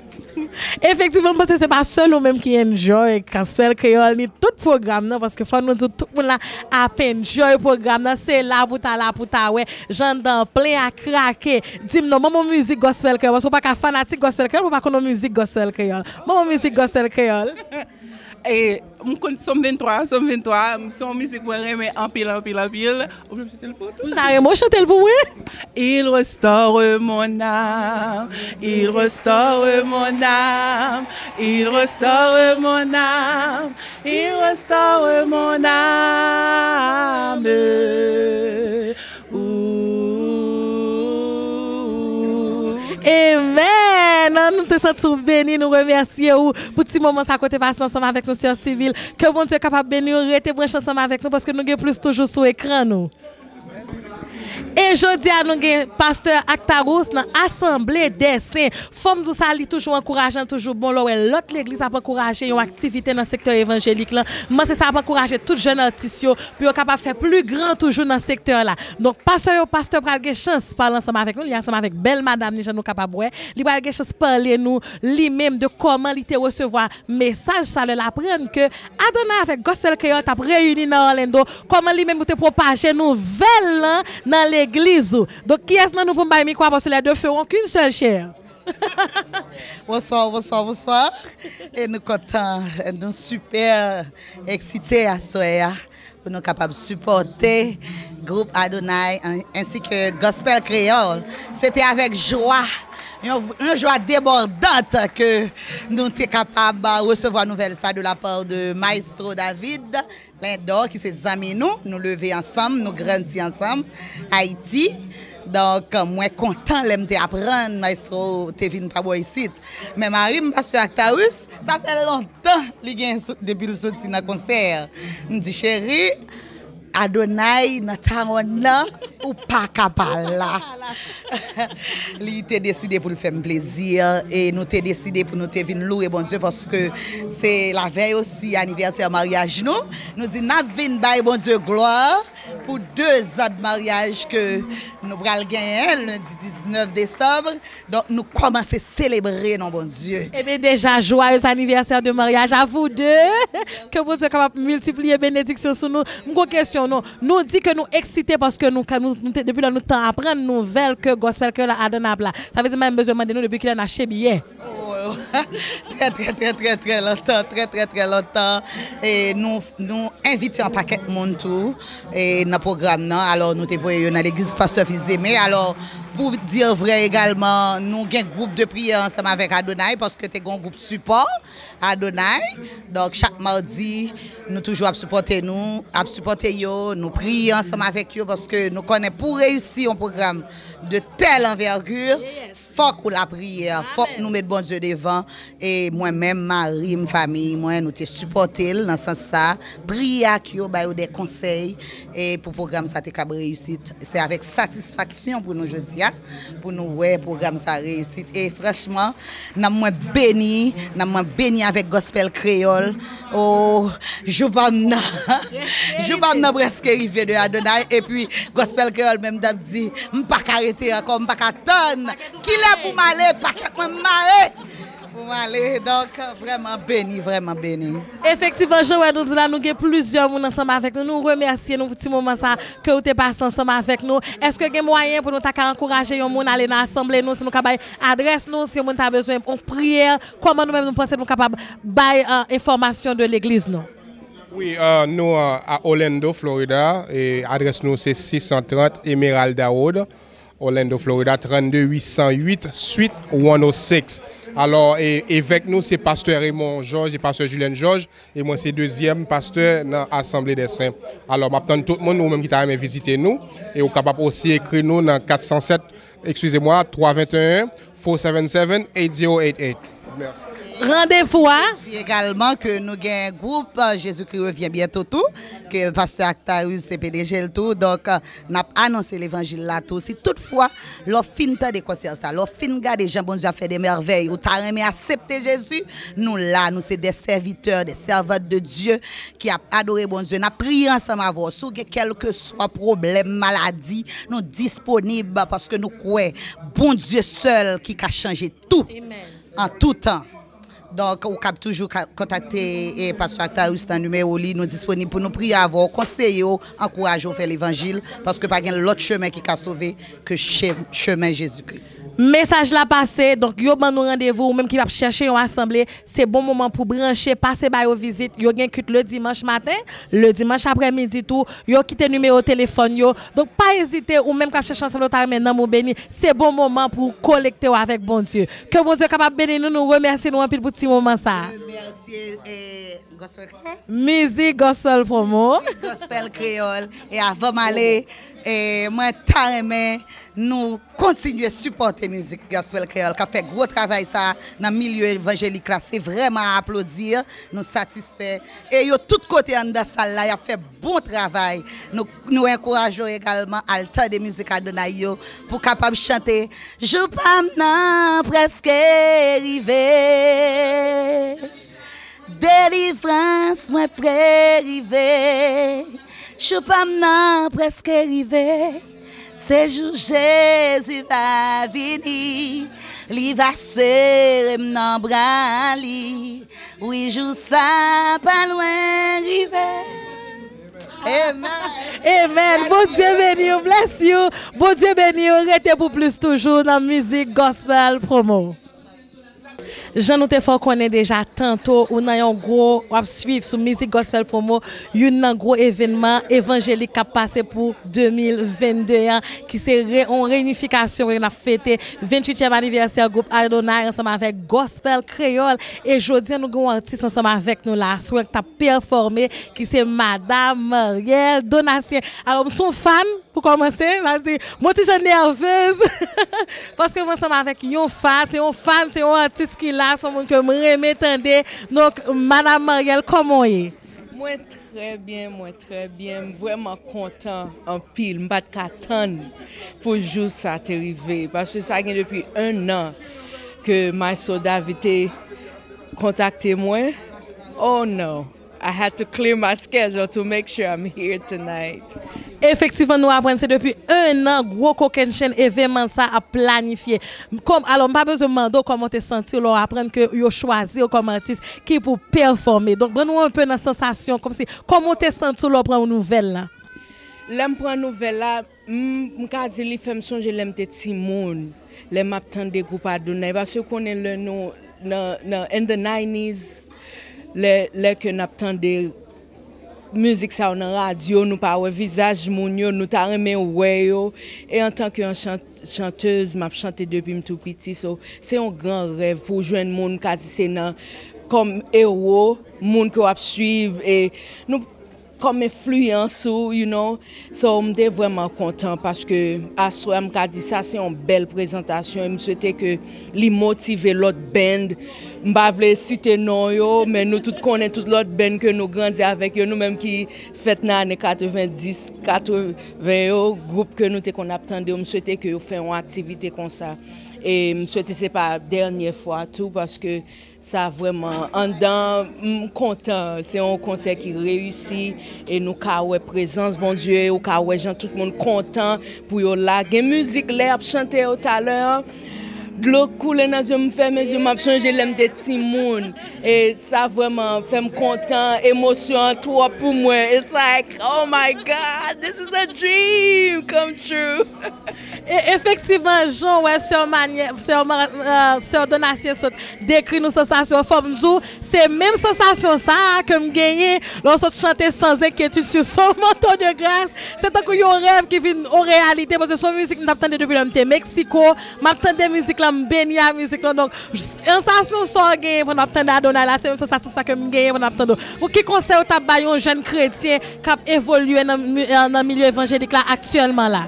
Efektivman, m panse se pa sèl ou menm ki enjoy Gospel Kreyòl ni tout pwogram nan, paske fò nou di w tout moun la ap enjoy pwogram nan. Se la pou ta la pou ta wè. Jan dan plen a krake. Di m non, ban m yon mizik Gospel Kreyòl, paske w pa ka fanatik Gospel Kreyòl pou w pa konn yon mizik Gospel Kreyòl. Ban m yon mizik Gospel Kreyòl. E, m konn Sòm venntwa, Sòm venntwa, se yon mizik mwen renmen anpil, anpil, anpil. Ou vle m chante l pou ou tou? M ta renmen w chante l pou mwen. Il restaure mon âme, il restaure mon âme, il restaure mon âme, il restaure mon âme. Ooh. Amen! An, nou te santi w beni, nou remèsye w pou ti moman sa kote pase ansanm avèk nou, sè Sibyl. Ke Bondye kapab beni w, rete branche ansanm avèk nou, paske nou gen plis toujou sou ekran nou. E jodi a, nou gen pastè Actarus nan Asanble dè Sen. Fò m di w sa, li toujou ankourajan, toujou bon lè w wè lòt legliz ap ankouraje yon aktivite nan sektè evanjelik lan. M panse sa ap ankouraje tout jèn atis yo pou yo kapab fè pli gran toujou nan sektè la. Donk, pastè yo, pastè pral gen chans pale ansanm avèk nou, li ansanm avèk bèl madanm ni, jan nou kapab wè. Li pral gen chans pale nou, li menm, de kòman li te resevwa mesaj sa lè l aprann ke Adonay avèk Gospel Kreyòl t ap reyini nan Orlando, kòman li menm ou te pwopaje nouvèl lan nan legliz ou. Donk, kiyès nan nou pou m bay mikwo a, paske les deux feront qu'une seule chair? Bonswa, bonswa, bonswa. E nou kontan, nou sipè eksite aswè a pou nou kapab sipòte gwoup Adonai an- ensi ke Gospel Kreyòl. Se te avèk jwa, yon, yon jwa debòdant ke nou te kapab resevwa nouvèl sa de la part de Maestro David Lindor, ki se zanmi nou, nou leve ansanm, nou grandi ansanm, Ayiti. Donk, mwen kontan lè m te aprann Maestro te vin pa bò isit. Men mari m, Pastè Actarus, sa fè lontan li gen sou- depi l soti nan konsè. M di, cheri, Adonai nan tawòn nan, ou pa ka pa la. Li te deside pou l fè m plezi e nou te deside pou nou te vin louwe Bondye paske se lavèy osi anivèsè maryaj nou. Nou di n ap vin bay Bondye glwa pou de zan de maryaj ke nou pral genyen lendi diznèf desanm. Donk, nou kòmanse selebre non Bondye. Ebyen, deja, joyeux anniversaire de mariage à vous deux. Ke Bondye kapab miltipliye benediksyon sou nou. M gon kesyon, non. Nou di ke nou eksite paske nou, nou, nou te- depi lè nou t aprann nouvèl ke Gospel Kreyòl Adonai ap la. Sa vle di, m pa menm bezwen mande nou depi kilè n achte biyè. Oh, trè, trè, trè, trè, trè lontan, trè, trè, trè lontan. E nou, nou envite yon pakèt moun tou e nan pwogram nan. Alò, nou te voye yo nan legliz Pastè Fils-Aimé. Alò, pou di vrè egalman, nou gen gwoup de priyè ansanm avèk Adonai, paske te gen yon gwoup sipò Adonai. Donk, chak madi, nou toujou ap sipòte nou, ap sipòte yo, nou priye ansanm avèk yo, paske nou konnen pou reyisi yon pwogram de tèl anvègi, fòk ou lapriyè, fòk nou met Bondye devan. E mwen menm, mari m, fanmi mwen, nou te sipòte l nan sans sa, priye ak yo, ba yo de konsèy, e pou pwogram sa te kab reyisit. Se avèk satisfaksyon pou nou jodi a, pou nou wè pwogram sa reyisit. E franchman, nanm mwen beni, nanm mwen beni avèk Gospel Kreyòl. Oh, jou pa m nan, jou pa m nan prèske rive de Adonai, epi Gospel Kreyòl menm t ap di, m pa ka rete ankò, m pa ka tann. Kilè pou m ale, pakèt mwen m mare pou m ale. Donk, vrèman beni, vrèman beni. Efektivman, jan w wè nou di la, nou gen plizyè moun ansanm avèk nou. Nou remèsye nou pou ti moman sa ke w te pase ansanm avèk nou. Èske gen mwayen pou nou ta ka ankouraje yon moun ale nan asanble nou, si nou ka bay adrès nou, si yon moun ta bezwen yon priyè, kòman nou menm nou panse nou kapab bay, euh, enfòmasyon de legliz nou? Wi, euh, nou, euh, a Orlando, Florida, e adrès nou se sis san trant Esmeralda Road, Orlando, Florida, trannde uit san uit, suite one oh six. Alò, e, evèk nou se pastè Raymond Georges e pastè Julienne Georges, e mwen se dezyèm pastè nan Asanble dè Sen. Alò, m ap tann tout moun, ou menm ki ta renmen vizite nou, e ou kapab osi ekri nou nan kat san sèt, eskize mwa, twa venteyen, four seven seven, eight zero eight eight. Mèsi. Randevou a. Di egalman ke nou gen gwoup, euh, Jésus-Christ revient bientôt tou, ke pastè Actarus se P D G l tou. Donk, euh, n ap anonse levanjil la tou. Si toutfwa, lè w fin tande konsèy sa, lè w fin gade jan Bondye ap fè de mèvèy, ou ta renmen aksepte Jezi, nou la, nou se de sèvitè, de sèvant de Dye ki ap adore Bondye. N ap priye ansanm avè w. Si w gen kèlkeswa pwoblèm, maladi, nou disponib paske nou kwè Bondye sèl ki ka chanje tou, an tou tan. Donk, ou kab toujou ka kontakte, e, pastè Actarus nan nimewo li. Nou disponib pou nou priye avè w, konseye w, ankouraje w fè levanjil, paske pa gen lòt chemen ki ka sove ke che- chemen Jezikri. Mesaj la pase, donk yo ban nou randevou, ou menm ki ap chèche yon asanble, se bon moman pou branche, pase ba yo vizit, yo gen kit le dimanch maten, le dimanch aprèmidi tou, yo kite nimewo telefòn yo. Donk, pa ezite, ou menm k ap chèche ansanm, ou ta renmen nanm ou beni, se bon moman pou w konekte w avèk Bondye. Ke Bondye kapab beni nou, nou remèsye nou anpil pou ti moman sa. Remèsye, eh, Gospel Kreyòl. Mizik Gospel Promo. Gospel Kreyòl. E avan m ale, eh, mwen ta renmen nou kontinye sipòte mizik Gospel Kreyòl k ap fè gwo travay sa nan milye evanjelik la. Se vrèman a aplodi. Nou satisfè. E yo tout kote anndan sal la, y ap fè bon travay. Nou, nou ankouraje w egalman al tande mizik Adonai yo pou kapab chante. Jou pa m nan prèske rive. Delivrans mwen pre rive. Jou pa m nan prèske rive. Se jou Jezi va vini. Li va sere m nan bra li. Wi, jou sa pa lwen rive. Amen. Amen. Bondye beni w. Bless you. Bondye beni w. Rete pou plis toujou nan Mizik Gospel Promo. Jan nou te fè w konnen deja, tanto ou nan yon gwo, w ap swiv sou Mizik Gospel Promo, youn nan gwo evènman evanjelik k ap pase pou de mil vennde an, ki se re, yon reyinifikasyon ke n ap fete venntuityèm anivèsè gwoup Adonai ansanm avèk Gospel Kreyòl. E jodi a, nou gen yon atis ansanm avèk nou la, sou k t ap pèfòme, ki se Madam Marielle Donatien. Alò, m se yon fan, pou kòmanse, sa vle di, mwen ti jan nèvez. Paske mwen ansanm avèk yon fan, se yon fan, se yon atis ki la, se yon moun ke m renmen tande. Donk, Madam Marielle, kòman w ye? Mwen trè byen, mwen trè byen. M vrèman kontan anpil. M pa t ka tann pou jou sa te rive. Paske sa gen depi en an ke Maestro David te kontakte mwen. Oh no. I had to clear my schedule to make sure I'm here tonight. Efektivman, nou aprann se depi en an gwo kokennchenn evènman sa ap planifye. Kòm, alò, m pa bezwen mande w kòman w te santi w lè w aprann ke yo chwazi w kòm atis ki pou pèfòme. Donk, ban nou enpe nan sansasyon, kòmsi, kòman w te santi w lè w pran nouvèl la? Lè m pran nouvèl la, m, m ka di li fè m sonje lè m te timoun, lè m ap tande gwoup Adonai. Paske w konnen lè nou nan, nan, in the nineties, lè, lè ke n ap tande mizik sa yo nan radyo, nou pa wè vizaj moun yo, nou ta renmen wè yo. E antanke yon chan-, chantez, m ap chante depi m tou piti. So, se yon gran rèv pou w jwenn moun, m ka di se nan, kòm ewo, moun ke w ap swiv, e nou, kòm enfliyans ou, you know. So, m te vrèman kontan paske aswè a, m ka di sa se yon bèl prezantasyon e m swete ke li motive lòt band. M pa vle site non yo, men nou tout konnen tout lòt band ke nou grandi avèk yo, nou menm ki fèt nan ane katrevenndis, katreven yo, gwoup ke nou te konn ap tande yo, m swete ke yo fè yon aktivite konsa. E m swete se pa dènye fwa tou, paske sa vrèman anndan, m kontan. Se yon konsè ki reyisi e nou ka wè prezans Bondye, ou ka wè jan tout moun kontan pou yo la. Gen mizik lè y ap chante yo talè an, dlo koule nan zye m, m fèmen zye m, m ap sonje lè m te timoun. E sa vrèman fè m kontan, emosyon an twòp pou mwen. It's like, oh my God, this is a dream come true. E efektivman, jan w wè sè Manyè, sè Ma-, euh, sè Donatien sot dekri nou sansasyon, fò m di w, se menm sansasyon sa a ke m genyen lè w sot chante Sans inquiétude sur son manteau de grâce. Se tankou yon rèv ki vin an reyalite, paske se yon mizik m t ap tande depi lè m te Meksiko. M ap tande mizik la, m beni a mizik la. Donk, sansasyon sa w genyen pandan w ap tande Adonai la, se menm sansasyon sa ke m genyen pandan m ap tande w. Pou ki konsèy ou t ap bay yon jèn kretyen k ap evolye nan mi-, nan milye evanjelik la aktyèlman la?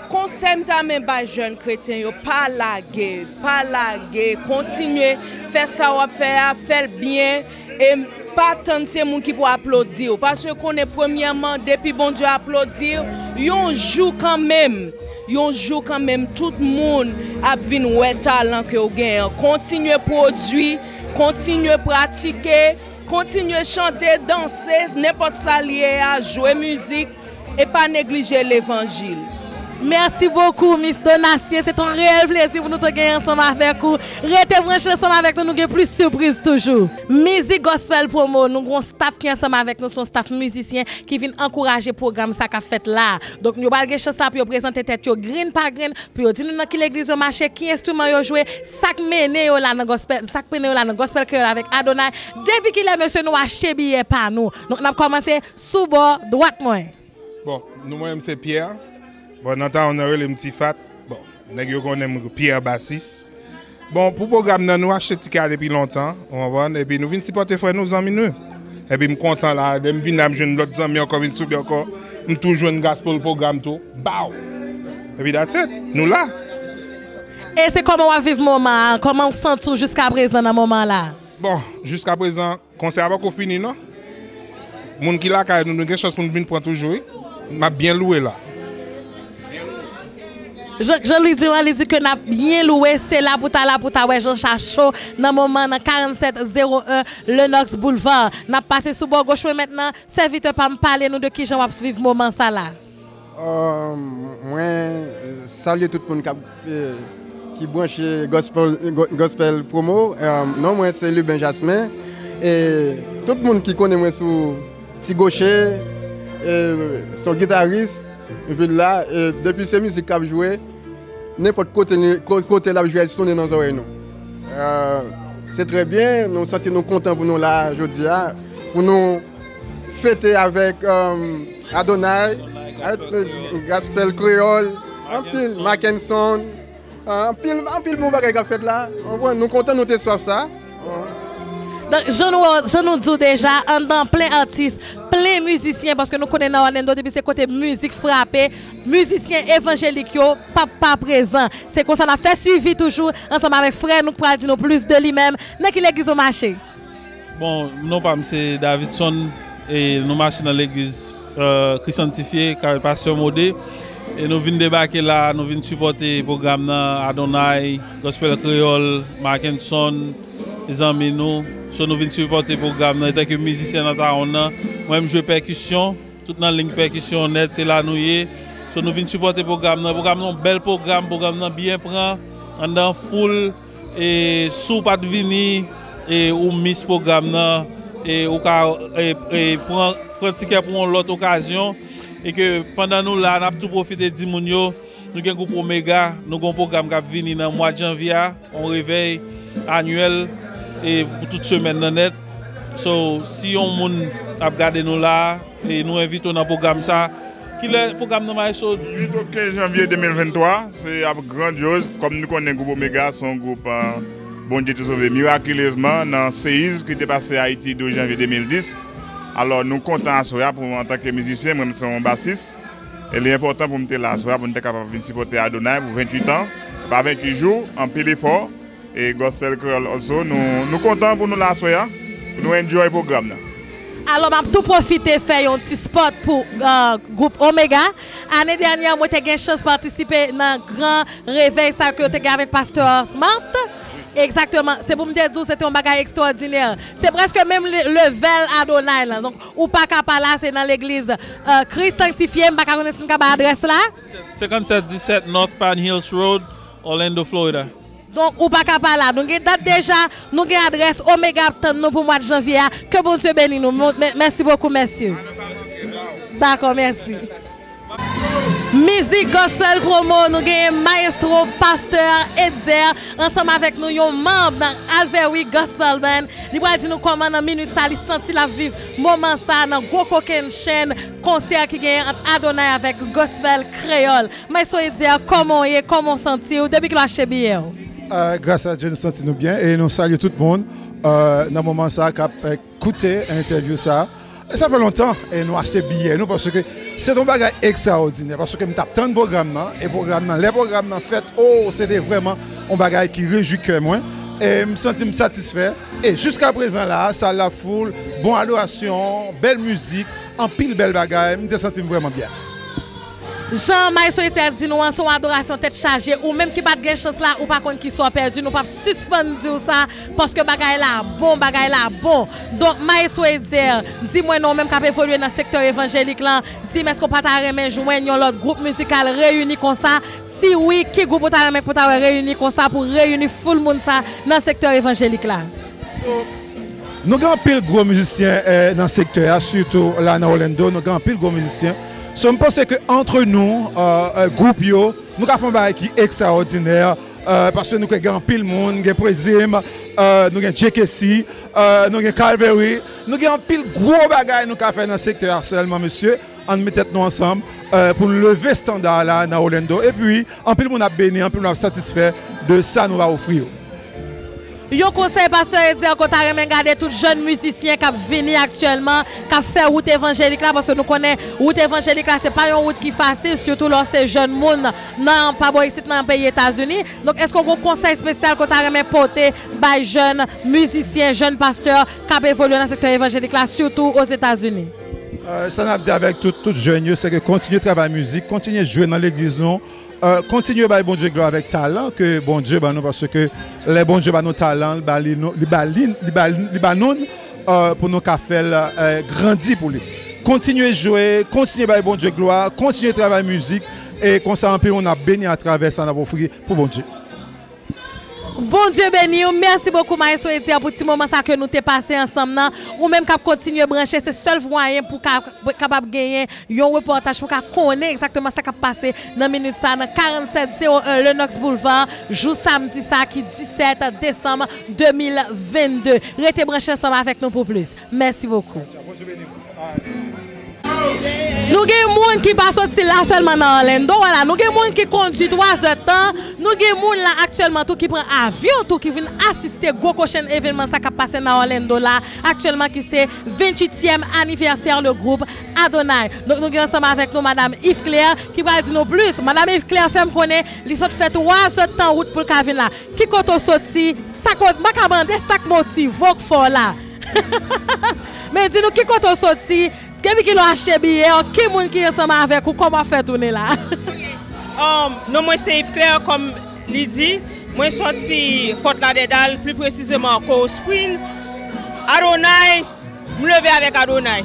Konsèy m ta renmen bay jèn kretyen yo, pa lage, pa lage, kontinye fè sa w ap fè a, fè l byen, e pa tann se moun ki pou aplodi w. Paske konnen premyèman, depi Bondye aplodi w, yon jou kanmenm, yon jou kanmenm, tout moun ap vin wè talan ke w genyen an. Kontinye pwodui, kontinye pratike, kontinye chante, danse, nenpòt sa l ye a, jwe mizik, e pa neglije levanjil. Mèsi bokou, Miss Donatien. Se te yon reyèl plezi pou nou te genyen ansanm avèk ou. Rete branche ansanm avèk nou, nou gen plis sipriz toujou. Mizik Gospel Promo, nou gen yon staff ki ansanm avèk nou, se yon staff mizisyen ki vin ankouraje pwogram sa k ap fèt la. Donk, yo pral gen chans la pou yo prezante tèt yo grenn pa grenn, pou yo di nou nan ki legliz yo mache, ki enstriman yo jwe, sa k mennen yo la nan gospel, sa k mennen yo la nan gospel kreyòl avèk Adonai. Depi kilè, mesye, nou achte biyè pa nou? Donk, n ap kòmanse sou bò dwat mwen. Bon, nou, mwen menm se Pierre. Bon, nan tan yo rele m Ti Fat. Bon, nèg yo konnen m Pierre Basis. Bon, pou pwogram nan, nou achte tikè a depi lontan, ou konprann? Epi nou vin sipòte frè nou, zanmi nou. Epi m kontan la, lè m vin la, m jwenn lòt zanmi ankò, vin soubi ankò. M tou jwenn Gaspol pwogram tou. Baw! Epi that's it. Nou la. E se kòman w ap viv moman an? Kòman w santi w jiskaprezan nan moman la? Bon, jiskaprezan, konsè a poko fini non. Moun ki lakay nou, nou gen chans pou nou vin pran toujou, wi. M ap byen lwe la. Jan, jan li di an, li di ke n ap byen lwe, se la pou ta la pou ta wè jan sa cho nan moman nan karannsèt zewo en Lenox Boulevard. N ap pase sou bò goch mwen mentnan. Sèvitè pa m, pale nou de kijan w ap viv moman sa la. Euh, mwen, euh, salye tout moun k ap, euh, ki branche Gospel, Go-, Gospel Promo. Euh, non mwen se Lubin Jasmin. E tout moun ki konnen mwen sou Ti Goche, E, se yon gitaris, vil la, e depi se mizik k ap jwe, nenpòt kote, ko- kote l ap jwe, l sonnen nan zòrèy nou. E, se trè byen, nou santi nou kontan pou nou la jodi a, pou nou fete avèk, um, Adonai, Gospel Kreyòl, anpil, Mackenson, anpil, anpil bon bagay k ap fèt la. Ou konprann? Nou kontan, nou te swaf sa. Donk, jan nou, jan nou di w deja, anndan plen atis, plen mizisyen, paske nou konnen nan Orlando, depi se kote mizik frape, mizisyen evanjelik yo p ap pa prezan. Se konsa n ap fè swivi toujou ansanm avèk frè nou k pral di nou plis de li menm. Nan ki legliz ou mache? Bon, non pa m se Davidson, e nou mache nan legliz, e, Kris Sanntifye, k avèk pastè Modé. E nou vin debake la, nou vin sipòte pwogram nan, Adonai, Gospel Kreyòl, Mackenson, zanmi nou. So, nou vin sipòte pwogram nan, antanke mizisyen nan Tawon nan. Mwen, m jwe pèkisyon, tout nan liy pèkisyon nèt, se la nou ye. So, nou vin sipòte pwogram nan. Pwogram nan, yon bèl pwogram, pwogram nan byen pran, anndan foul. E si w pa t vini, e ou miss pwogram nan, e ou ka, e, e pran, pran tikè pou yon lòt okazyon. E ke pandan nou la, n ap tou pwofite di moun yo, nou gen gwoup Omega, nou gen yon pwogram k ap vini nan mwa janvye a, yon revèy anyèl, e pou tout semèn nan nèt. So, si yon moun ap gade nou la, e nou envite w nan pwogram sa. Kilè pwogram nan, Maestro? Uit au kenz janvye de mil venntwa, se ap grandyoz. Kòm nou konnen, gwoup Omega se yon gwoup, e, Bondye te sove mirakilezman nan seyiz ki te pase Ayiti douz janvye de mil dis. Alò, nou kontan aswè a pou, antanke mizisyen, mwen, m se yon basis. E li enpòtan pou m te la aswè a, pou m te kapab vin sipòte Adonai pou venntuit an. Pa venntuit jou, anpil efò. E Gospel Kreyòl also, nou, nou kontan pou nou la aswè a, pou nou enjoy pwogram nan. Alò, m ap tou pwofite fè yon ti spot pou, e, gwoup Omega. Ane dènyè, mwen te gen chans patisipe nan gran revèy sa ke yo te gen avèk pastè Smart. Egzakteman. Se pou m te di w, se te yon bagay ekstwòdinè. Se prèske menm le- level Adonai lan. Donk, ou pa ka pa la, se nan legliz, e, Kris Sanktifye. M pa ka konnen si m ka bay adrès la. Senkannsèt disèt North Pine Hills Road, Orlando, Florida. Donk, ou pa ka pa la. Nou gen dat deja, nou gen adrès, Omega ap tann nou pou mwa janvye a. Ke Bondye beni nou. Mè- mèsi bokou, mèsi. Dakò, mèsi. Mizik Gospel Promo, nou genyen Maestro Pastè Etzer ansanm avèk nou, yon manm nan Alveri Gospel Band. Li pral di nou kòman nan minit sa li santi l ap viv moman sa nan gwo kokenn chenn konsè ki genyen ant Adonai avèk Gospel Kreyòl. Maestro Etzer, kòman w ye? Kòman w santi w? Depi kilè w achte biyè w? E, gras a Dye, nou santi nou byen e nou salye tout moun, e, nan moman sa k ap, e, koute entèvyou sa. E sa fè lontan, e nou achte biyè nou, paske se te yon bagay ekstraòdinè, paske m t ap tann pwogram nan, e pwogram nan, lè pwogram nan fèt, o, se te vrèman yon bagay ki rejwi kè mwen, e m santi m satisfè, e jiska prezan la, sal la foul, bon adorasyon, bèl mizik, anpil bèl bagay, m te santi m vrèman byen. Jan Maestro Etzer di nou an, se yon adorasyon tèt chaje. Ou menm ki pa t gen chans la, ou pa konn kisa w pèdi. Nou p ap sispann di w sa, paske bagay la bon, bagay la bon. Donk, Maestro Etzer, di mwen non, ou menm k ap evolye nan sektè evanjelik lan, di m èske w pa ta renmen jwenn yon lòt gwoup mizikal reyini konsa? Si wi, ki gwoup ou ta renmen pou ta wè reyini konsa, pou reyini foul moun sa nan sektè evanjelik la? So, nou gen anpil gwo mizisyen, eh, nan sektè a, sitou la nan Orlando, nou gen anpil gwo mizisyen. So, m panse ke antre nou, eh, eh, gwoup yo, nou ka fè yon bagay ki ekstraòdinè, eh, paske nou gen anpil moun, gen Prezim, eh, nou gen J K C, eh, nou gen Calvary, nou gen anpil gwo bagay nou ka fè nan sektè a sèlman, mesye. Ann met tèt nou ansanm, eh, pou n leve estanda a la nan Orlando. Epi, anpil moun ap beni, anpil moun ap satisfè de sa nou va ofri yo. Yon konsèy, Pastè Etzer, ke w ta renmen gade tout jèn mizisyen k ap vini aktyèlman, k ap fè wout evanjelik la, paske nou konnen wout evanjelik la, se pa yon wout ki fasil, sitou lè w se jèn moun nan pa bò isit nan peyi Etazini. Donk, èske w gen yon konsèy espesyal ke w ta renmen pote bay jèn mizisyen, jèn pastè k ap evolye nan sektè evanjelik la, sitou Ozetazini? Eh, sa n ap di avèk tout, tout jèn yo, se ke kontinye travay mizik, kontinye jwe nan legliz nou, eh, kontinye bay Bondye glwa avèk talan ke Bondye ban nou, paske lè Bondye ban nou talan, li ba li nou, li ba li, li ba, li ba nou, eh, pou nou ka fè l, eh, grandi pou li. Kontinye jwe, kontinye bay Bondye glwa, kontinye travay mizik, e konsa anpil moun ap beni atravè sa n ap ofri pou Bondye. Bondye beni w. Mèsi bokou, Maestro Eddy, pou ti moman sa ke nou te pase ansanm nan. Ou menm k ap kontinye branche, se sèl mwayen pou ka, kapab genyen yon repòtaj, pou ka konnen egzakteman sa k ap pase nan minit sa, nan karannsèt zewo en Lenox Boulevard, jou samdi sa ki disèt desanm de mil vennde. Rete branche ansanm avèk nou pou plis. Mèsi bokou. Nou gen moun ki pa soti la sèlman nan Orlando, wala, nou gen moun ki kondui twa zè tan, nou gen moun la aktyèlman tou ki pran avyon tou ki vin asiste gwo kokenn evènman sa k ap pase nan Orlando la aktyèlman ki se venntuityèm anivèsè le group Adonai. Donk nou gen ansanm avèk nou madanm Yves Claire ki pral di nou plis. Madanm Yves Claire fè m konnen li sot fè twa zè tan wout pou l ka vin la. Ki kote w soti? Sa k, m pa ka mande sa k motive w k fè w la. Men di nou ki kote w soti, depi kilè w achte biyè, ki moun ki ansanm avèk ou, kòman w fè tounen la? Um, non mwen se Yves Claire, kòm li di. Mwen soti Fort Lauderdale, pli presizeman Coral Spring. Adonai, m leve avèk Adonai.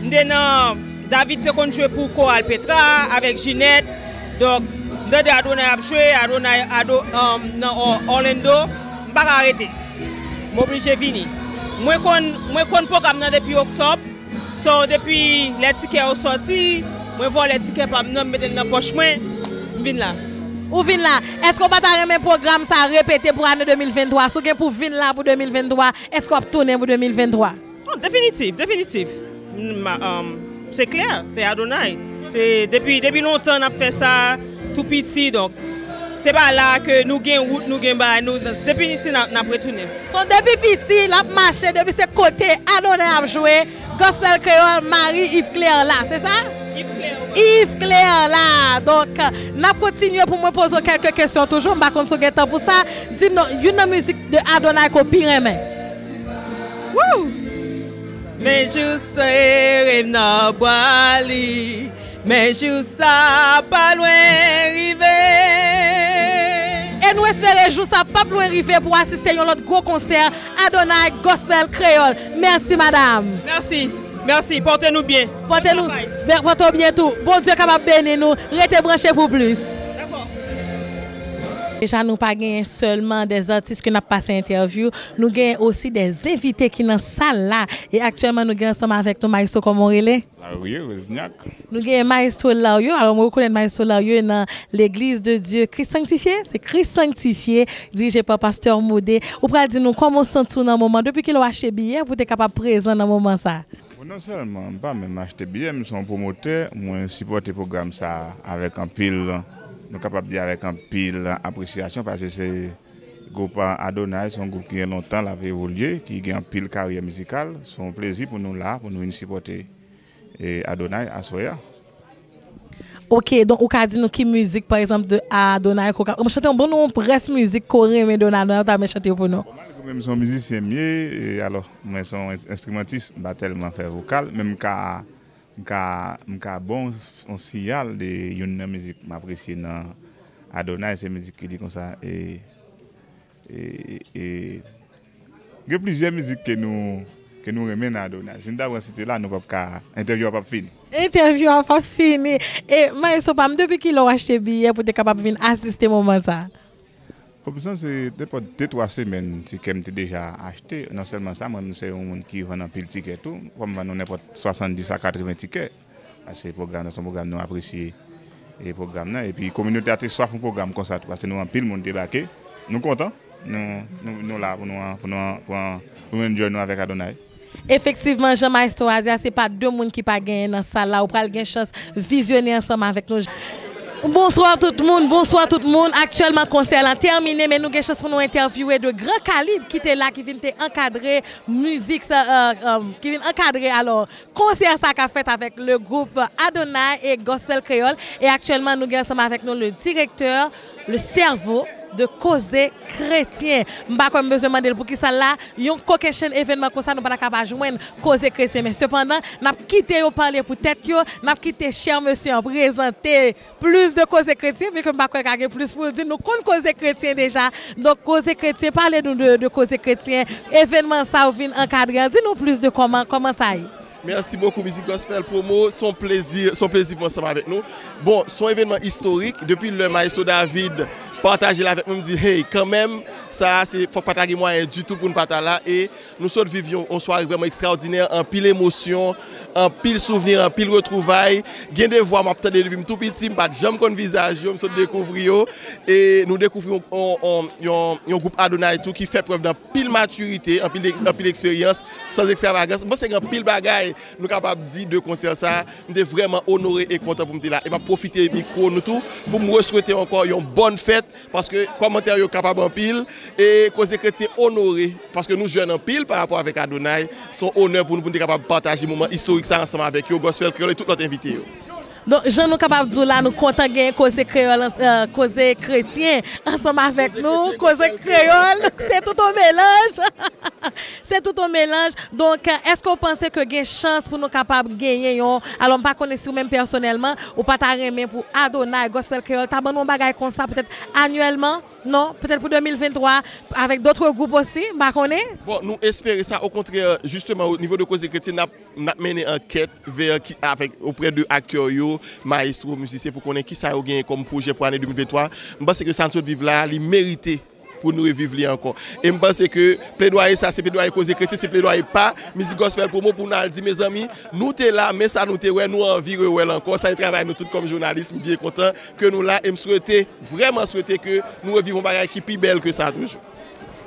M te nan, David te konn jwe pou Koral Petra avèk Jeanette. Donk, m tande Adonai ap jwe, Adonai ado, um, nan Or- Orlando. M pa ka rete. M oblije vini. Mwen konn, mwen konn pwogram nan depi oktòb. So, depi lè tikè yo sòti, mwen vòlè tikè pa m nan, m mete l nan pòch mwen, m vin la. Ou vin la. Èske w pa ta renmen pwogram sa repete pou ane de mil venntwa? Si w gen pou vin la pou de mil venntwa, èske w ap tounen pou de mil venntwa? Oh, definitif, definitif. M- ma- um, se klè, se Adonai. Se depi, depi lontan n ap fè sa, tou piti, donk. Se pa la ke nou gen wout, nou gen bagay, nou, depi piti n ap, n ap retounen. So, depi piti, l ap mache, depi se kote Adonai ap jwe, Gospel Kreyòl, Marie Yves Claire la, se sa? Yves Claire, wi. Yves Claire la. Donk, n ap kontinye pou mwen poze w kèlke kesyon toujou, m pa konn si w gen tan pou sa. Di m non, youn nan mizik de Adonai ke w pi renmen. Woo! Men jou sere m nan bwa li, men jou sa pa lwen rive. E nou espere jou sa p ap lwen rive pou asiste yon lòt gwo konsè Adonai Gospel Kreyòl. Mèsi, madanm. Mèsi. Mèsi. Pòte nou byen. Pòte nou, pòte w byen tou. Bondye kapab beni nou. Rete branche pou plis. Deja, nou pa genyen sèlman dè atis ke n ap pase entèvyou, nou genyen osi dè envite ki nan sal la. E aktyèlman, nou gen ansanm avèk nou Maestro, kòman w rele? Lario Wozniak. Nou genyen Maestro Lario. Alò, mwen rekonèt Maestro Lario nan Legliz de Dye Kris Sanktifye. Se Kris Sanktifye, dirije pa Pastè Mode. Ou pral di nou kòman w santi w nan moman, depi kilè w achte biyè pou w te kapab prezan nan moman sa? Bon, non sèlman m pa menm achte biyè, m se yon pwomotè, mwen sipòte pwogram sa avèk anpil, nou kapab di avèk anpil apresyasyon, paske se gwoup Adonai, se yon gwoup ki gen lontan l ap evolye, ki gen anpil karyè mizikal. Se yon plezi pou nou la, pou nou vin sipòte e Adonai aswè a. Ok, donk ou ka di nou ki mizik, pa egzanp, de Adonai ke w ka, chante yon bon, yon brèf mizik ke w renmen de Adonai, ou ta renmen chante pou nou? Bon, malgre mwen se yon mizisyen m ye, e alò, mwen se yon ens- enstrimantis, m pa tèlman fè vokal, men m ka, m ka, m ka ba w yon siyal de youn nan mizik m apresye nan Adonai, se mizik ki di konsa, e E, e, gen plizyè mizik ke nou, ke nou renmen nan Adonai. Si n ta pran site la, nou p ap ka, entèvyou a p ap fini. Entèvyou a p ap fini. E, Maestro pa m, depi kilè w achte biyè pou w te kapab vin asiste moman sa? Bon, sa se nenpòt de twa semèn tikè m te deja achte. Non sèlman sa, mwen menm se yon moun ki vann anpil tikè tou. Fò m vann nou nenpòt swasanndis a katreven tikè. Paske pwogram nan se yon pwogram nou apresye e pwogram nan. Epi kominote a te swaf yon pwogram konsa tou, paske nou anpil moun debake. Nou kontan. Nou, nou, nou la pou nou, pou nou, pou nou enjoy nou avèk Adonai. Efektivman, jan Maestro a di a, se pa de moun ki pa genyen nan sal la. Ou pral gen chans vizyone ansanm avèk nou. Bonswa tout moun, bonswa tout moun. Aktyèlman, konsè la tèmine, men nou gen chans pou nou entèvyouwe de gran kalib ki te la, ki vin te ankadre mizik sa, euh, euh, ki vin ankadre, alò, konsè sa k ap fèt avèk le group Adonai e Gospel Kreyòl. E aktyèlman, nou gen ansanm avèk nou le directeur, le cerveau de Koze Kretyen. M pa kwè m bezwen mande l poukisa l la. Yon kokennchenn evènman konsa, nou pa ta ka pa jwenn Koze Kretyen. Men sepandan, n ap kite yo pale pou tèt yo, n ap kite chè mesye an prezante plis de Koze Kretyen, byenke m pa kwè ka gen plis pou l di. Nou konn Koze Kretyen deja. Donk, Koze Kretyen, pale nou de, de Koze Kretyen. Evènman sa w vin ankadre an, di nou plis de kòman, kòman sa ye? Mèsi bokou, Mizik Gospel Promo. Se yon plezi, se yon plezi pou mwen ansanm avèk nou. Bon, se yon evènman istorik. Depi lè Maestro David pataje l avèk mwen, m di, hey, kanmenm, sa a, se, fòk pa ta gen mwayen ditou pou n pa ta la, e nou sot viv yon, yon sware vrèman ekstraòdinè, anpil emosyon, anpil souvni, anpil retwouvay. Gen de vwa m ap tande depi m tou piti, m pa t janm konn vizaj yo, m sot dekouvri yo, e nou dekouvri yon, yon, yon, yon, yon gwoup Adonai tou ki fè prèv nan anpil matirite, anpil, anpil eksperyans, san ekstravagans. M panse gen anpil bagay nou kapab di de konsè sa a. M te vrèman onore e kontan pou m te la. E m ap pwofite mikwo nou tou pou m reswete ankò yon bòn fèt, paske kòmantè yo kapab anpil, e Koze Kretyen onore, paske nou jèn anpil pa rapò avèk Adonai. Se yon onè pou nou, pou n te kapab pataje moman istorik sa ansanm avèk yo, Gospel Kreyòl e tout lòt envite yo. Donk, jan nou kapab di w la, nou kontan gen Koze Kreyòl, euh, Koze Kretyen ansanm avèk nou. Koze Kreyòl, se tout yon melanj. Se tout yon melanj. Donk, èske w panse ke gen chans pou nou kapab genyen yon, alò, m pa konnen si w menm pèsonèlman, ou pa ta renmen pou Adonai, Gospel Kreyòl, ta ban nou yon bagay konsa, petèt anyèlman? Non, petèt pou de mil venntwa, avèk dòt gwoup osi, m pa konnen. Bon, nou espere sa. Okontrè, jisteman, o nivo de Koze Kretyen, n ap, n ap mennen ankèt vè ki, avèk, oprè de aktè yo, mayestwo, mizisyen, pou konnen kisa yo genyen kòm pwojè pou ane de mil venntwa. M panse ke sa n sot viv la, li merite pou nou reviv li ankò. E m panse ke pledwaye sa, se pledwaye Koze Kretyen, se pledwaye pa Mizik Gospel Promo pou n al di, mezanmi, nou te la, men sa nou te wè, nou anvi rewè l ankò. Sa e travay nou tout kòm jounalis. M byen kontan ke nou la e m swete, vrèman swete ke nou reviv yon bagay ki pi bèl ke sa toujou.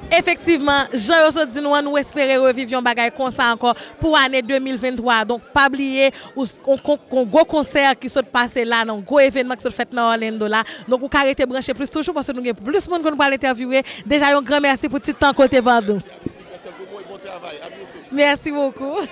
Efektivman, jan yo sot di nou an, nou espere reviv yon bagay konsa ankò pou ane de mil venntwa. Donk, pa bliye, ou, on, on, on gwo konsè ki sot pase la, nan gwo evènman ki sot fèt nan Orlando la. Donk, ou ka rete branche plis toujou, paske nou gen plis moun ke nou pral entèvyouwe. Deja, yon gran mèsi pou ti tan ke w te ban nou. Mèsi bokou.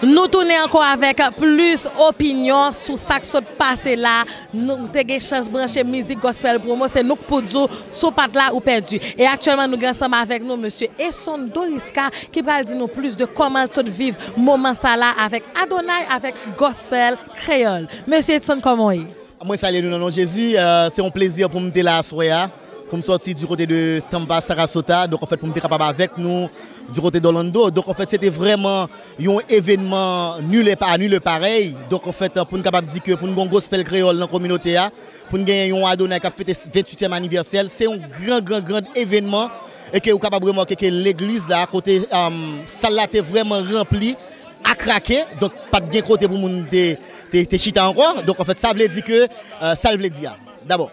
Nou tounen ankò avèk plis opinyon sou sa k sot pase la. Nou te gen chans branche Mizik Gospel Promo, se nou k pou di w, si w pa t la, ou pèdi. E aktyèlman, nou gen ansanm avèk nou mesye Esson Doriska ki pral di nou plis de kòman l sot viv moman sa la avèk Adonai, avèk Gospel Kreyòl. Mesye Edson, kòman w ye? Mwen salye nou nan non Jezi. Euh, se yon plezi pou m te la aswè a, pou m sòti du côté de Tampa, Sarasota. Donk, anfèt, pou m te kapab avèk nou du côté d'Orlando. Donk, anfèt, se te vrèman yon evènman nul et pa, nul et pareil. Donk, anfèt, pou n kapab di ke pou n gen yon gospel kreyòl nan kominote a, pou n genyen yon Adonai k ap fete venntuityèm anivèsè l, se yon gran, gran, gran evènman. E ke ou kapab remake ke legliz la, kote, um, sal la te vrèman ranpli, a krake, donk pa t gen kote pou moun te, te, te chita ankò. Donk, anfèt, sa vle di ke, euh, sa l vle di a, dabò.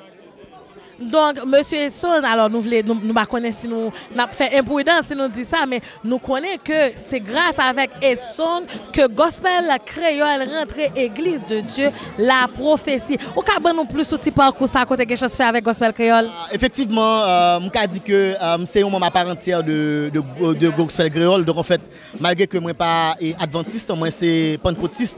Donk, mesye Edson, alò, nou vle, nou, nou pa konnen si nou, n ap fè enpridan si nou di sa, men nou konnen ke se gras avèk Edson ke gospel kreyòl rantre Eglise de Dieu La Prophétie. Ou ka ban nou plis sou ti pakou sa kote gen chans fè avèk gospel kreyòl? Ah, efektivman, euh, m ka di ke, euh, se yon manm a pa antyè de, de, de gospel kreyòl. Donk, anfèt, malgre ke mwen pa, e, advantis, mwen se pannkotis.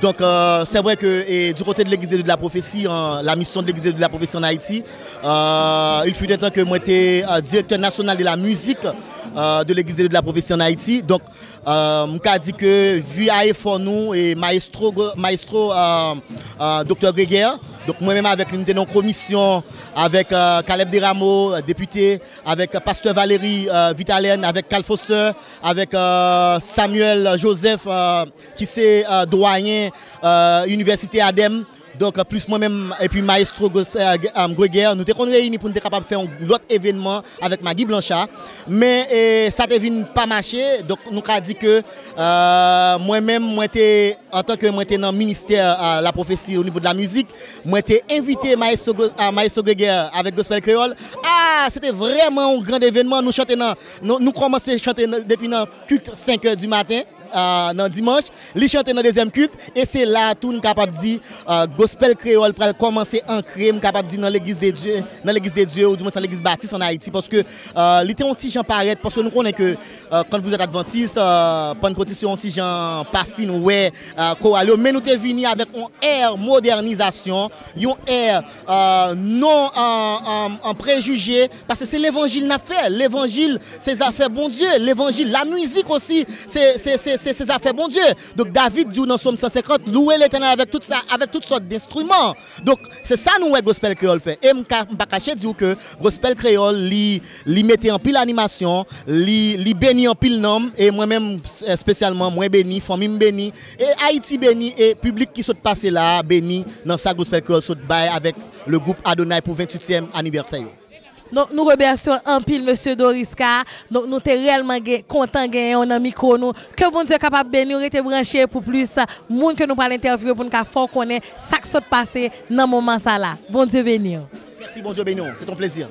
Donk, euh, c'est vrai que, et du côté de l'Église de la Prophétie, en, la mission de l'Église de la Prophétie en Haïti, euh, il fut un temps que mwen te, euh, directeur national de la musique, euh, de l'Église de la Prophétie en Haïti. Donk, euh, m ka di ke, vu a efò nou, e maestro, maestro, euh, euh, doktè Greger, donk mwen menm avèk li, nou te nan yon komisyon avèk, euh, Caleb Desrameaux, euh, depite, avèk pastè Valéry, euh, Vitalène, avèk Carl Foster, avèk, euh, Samuel Joseph, euh, ki se, euh, dwayen, euh, inivèsite Adem. Donk, euh, plis mwen menm epi mayestwo Gos-, euh, G-, euh, Greger, nou te konn reyini pou n te kapab fè yon lòt evènman avèk Maggie Blanchard. Men, e, sa te vin pa mache. Donk, nou ka di ke, euh, mwen menm, mwen te, antan ke mwen te nan ministè, euh, la prophétie au niveau de la musique, mwen te envite mayestwo Go-, euh, mayestwo Greger avèk Gospel Kreyòl. Ah, se te vrèman yon gran evènman. Nou chante nan, nou, nou kòmanse chante nan, depi nan kilt senk è di maten, euh, nan dimanch. Li chante nan dezyèm kilt, e se la tou n kapab di, euh, gospel kreyòl pral kòmanse ankre, m kapab di, nan Legliz de Dye, nan Legliz de Dye, ou dimwens nan Legliz Batis ann Ayiti, paske, euh, li te yon ti jan parèt, paske nou konnen ke, euh, quand vous êtes adventiste, euh, pannkotis yo yon ti jan pa fin wè, euh, koral yo, men nou te vini avèk yon è modènizasyon, yon è, euh, non, euh, euh, euh, prejije, paske se levanjil n ap fè. Levanjil, se zafè Bondye. Levanjil, lamizik osi, se, se, se, se, se zafè Bondye. Donk, David di w nan Sòm san senkant, louwe Letènèl avèk tout sa, avèk tout sòt denstriman. Donk, se sa nou wè Gospel Kreyòl fè. E m ka, m pa kache di w ke Gospel Kreyòl, li, li mete anpil animasyon, li, li beni anpil nanm, e mwen menm, espesyalman, mwen beni, fanmi m beni, e Ayiti beni, e piblik ki sot pase la a beni nan sa Gospel Kreyòl sot bay avèk le gwoup Adonai pou venntuityèm anivèsè yo. Donk, nou remèsye w anpil, mesye Dorisca. Donk, nou te reyèlman gen, kontan genyen w nan mikwo nou. Ke Bondye kapab beni w, rete branche pou plis moun ke nou pral entèvyouwe pou n ka fè w konnen sa k sot pase nan moman sa la. Bondye beni w. Mèsi, Bondye beni w. Se yon plezi.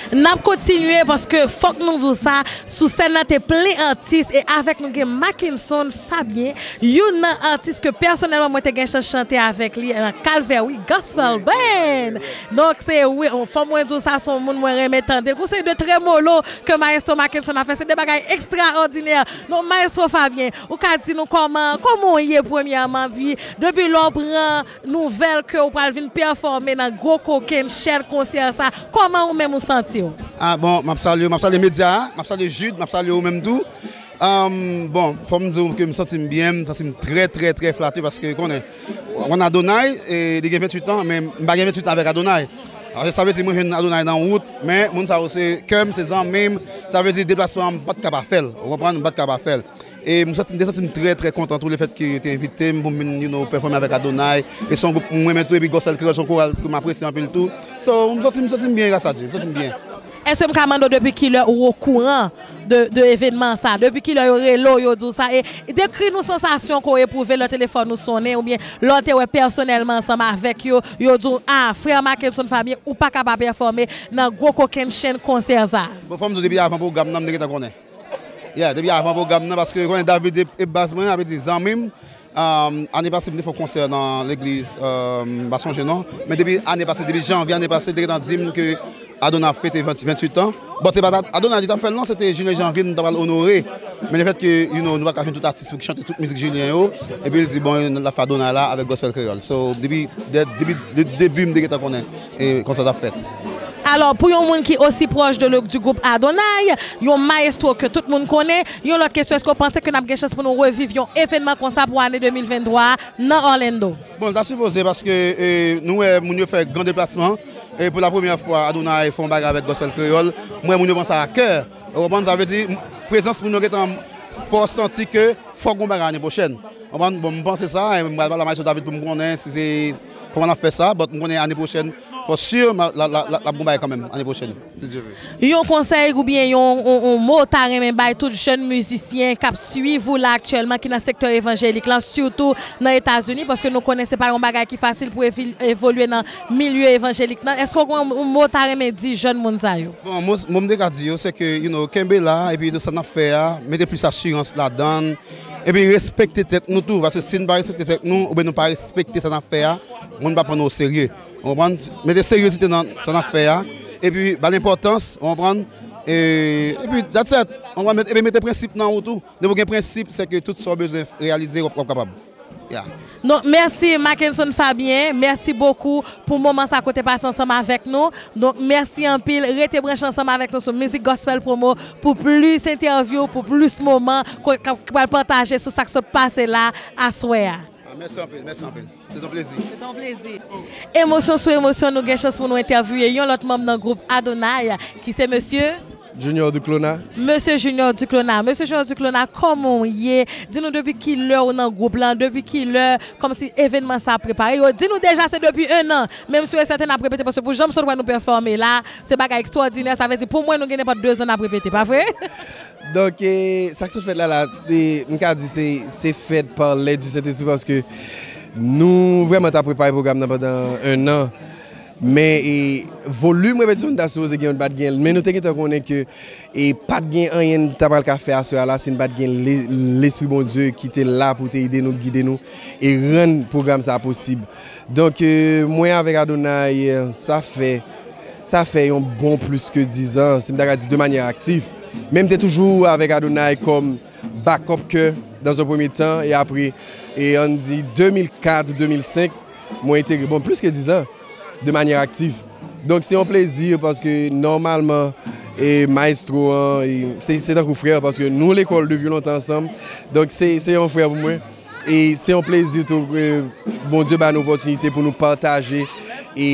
N ap kontinye paske fòk nou di w sa, sou sèn nan te plen atis e avèk nou gen Mackenson Fabien, youn nan atis ke pèsonèlman mwen te gen chans chante avèk li nan Kalvè, wi, Gospel Band. Donk, se, wi, fò mwen di w sa, se yon moun mwen renmen tande l. Gon seri de tremolo ke Maestro Mackenson ap fè, se de bagay ekstraòdinè. Donk, Maestro Fabien, ou ka di nou kòman, kòman w ye premyèman, pi depi lè w pran nouvèl ke w pral vin pèfòme nan gwo kokenn sèn konsè sa, kòman ou menm ou santi w? Ah, bon, m ap salye, m ap salye medya a, m ap salye Jude, m ap salye ou menm tou. Ahn, bon, fò m di w ke m santi m byen, m santi m trè, trè, trè flate paske, konnen, w konn Adonai, e, li gen venntuit an, men m pa gen venntuit an avèk Adonai. Alò, sa vle di mwen jwenn Adonai nan wout, men moun sa yo se kè m, se zanmi m, sa vle di deplasman an m pa t ka pa fè l, ou konprann, m pa t ka pa fè l. E m santi, m te santi m trè, trè kontan tou, lefètke yo te envite m pou m vin, you know, pèfòme avèk Adonai. E se yon gwoup mwen renmen tou, epi Gospel Kreyòl se yon koral ke m apresye anpil tou. So, m santi, m santi m byen, gras a Dye, m santi m byen. Èske m ka mande w depi kilè ou okouran de, de evènman sa? Depi kilè yo rele w, yo di w sa? E dekri nou sansasyon ke w epwouve lè telefòn ou sonnen, oubyen lè w te wè pèsonèlman ansanm avèk yo, yo di w, "Ah, frè Mackenson Fabien, ou pa ka pa pèfòme nan gwo kokenn chenn konsè sa." Bon, fò m di w, depi avan pwogram nan, m te gentan konnen. Yeah, depi avan pwogram nan, paske konnen David e, e baz mwen, sa vle di zanmi m. Um, ane pase, m te fè yon konsè nan legliz, um, m pa sonje non. Men depi ane pase, depi janvye ane pase, li te gentan di m ke Adonai ap fete venntuit an. Bon, se pa t Adonai ki t ap fè l non, se te Julien Janvier nou ta pral onore. Men lefètke, you know, nou pa ka jwenn tout atis pou ki chante tout mizik Julien yo, epi l di, bon, l ap fè Adonai la avèk Gospel Kreyòl. So, depi, de, depi, de, debi m te gentan konnen e konsè t ap fèt. Alò, pou yon moun ki osi pwòch de le, du gwoup Adonai, yon mayestwo ke tout moun konnen, yon lòt kesyon, èske w panse ke n ap gen chans pou nou reviv yon evènman konsa pou ane de mil venntwa a nan Orlando? Bon, l ta sipoze paske, e, nou wè moun yo fè gran deplasman, e pou la premyè fwa, Adonai fè yon bagay avèk Gospel Kreyòl. M wè moun yo pran sa a kè. Ou konprann? Sa vle di, m, prezans moun yo gentan fè w santi ke fòk gon bagay ane pwochèn. Ou konprann? Bon, m panse sa, e m pral pale a Maestro David pou m konnen si se kòman n ap fè sa, but m konnen ane pwochèn, for sure, m a, la, la, la, l ap gon bagay kanmenm, ane pwochèn, si Dye vle. Yon konsèy oubyen yon, yon, yon mo w ta renmen bay tout jèn mizisyen k ap swiv ou la aktyèlman, ki nan sektè evanjelik lan, sitou nan Etazini, paske nou konnen se pa yon bagay ki fasil pou evi-, evolye nan milye evanjelik lan. Èske w gen yon, yon mo w ta renmen di jèn moun sa yo? Bon, mo, mo m te ka di yo, se ke, you know, kenbe la, epi sa n ap fè a, mete plis asirans ladan l, epi respekte tèt nou tou, paske si n pa respekte tèt nou, oubyen nou pa respekte sa n ap fè a, moun pa pran nou oserye. Ou konprann? Mete seryozite nan sa n ap fè a, epi ba l enpòtans, ou konprann? E, epi, that's it. Ou konprann? Met-, epi mete prensip nan ou tou. Depi w gen prensip, se ke tout sa w bezwen reyalize, w ap, w ap kapab. Yeah. Donk, mèsi Mackenson Fabien, mèsi bokou pou moman sa ke w te pase ansanm avèk nou. Donk, mèsi anpil, rete branche ansanm avèk nou sou Mizik Gospel Promo pou plis entèvyou, pou plis moman ke, ke, ke w pral pataje sou sa k sot pase la aswè a. Ah, mèsi anpil, mèsi anpil. Se yon plezi. Se yon plezi. Emosyon sou emosyon, nou gen chans pou nou entèvyouye yon lòt manm nan gwoup Adonai, ki se mesye Junior Duclona. Mesye Junior Duclona. Mesye Junior Duclona, kòman w ye? Di nou depi kilè ou nan gwoup lan, depi kilè, kòmsi evènman sa ap prepare. Yo di nou deja se depi en an. Menm si w e sèten n ap repete, paske pou jan m sot wè nou pèfòme la, se bagay ekstwòdinè. Sa vle di, pou mwen, nou gen nenpòt de zan n ap repete, pa vre? Donk, e, sa k sot fèt la, la, e, m ka di se, se fèt pa lèd di Sentespri paske nou vrèman t ap prepare pwogram nan pandan en an. Men, e, volim repetisyon nou ta sipoze gen, nou pa t gen l. Men nou te gentan konnen ke, e, pa t gen anyen n ta pral ka fè aswè a la si n pa t gen le-, Lespri Bondye ki te la pou te ede nou, gide nou, e rann pwogram sa a posib. Donk, e, mwen avèk Adonai, e, sa fè, sa fè yon bon plis ke diz an, si m ta ka di de manyè aktif. Men m te toujou avèk Adonai kòm backup kè dans un premier temps, e apre, e ann di de mil kat, de mil senk, mwen entegre, bon, plis ke diz an, de manyè aktif. Donk, se yon plezi paske nòmalman, E maestro an, e se, se tankou frè, paske nou lekòl depi lontan ansanm. Donk, se, se yon frè pou mwen. E se yon plezi tou ke Bondye ba nou opòtinite pou nou pataje e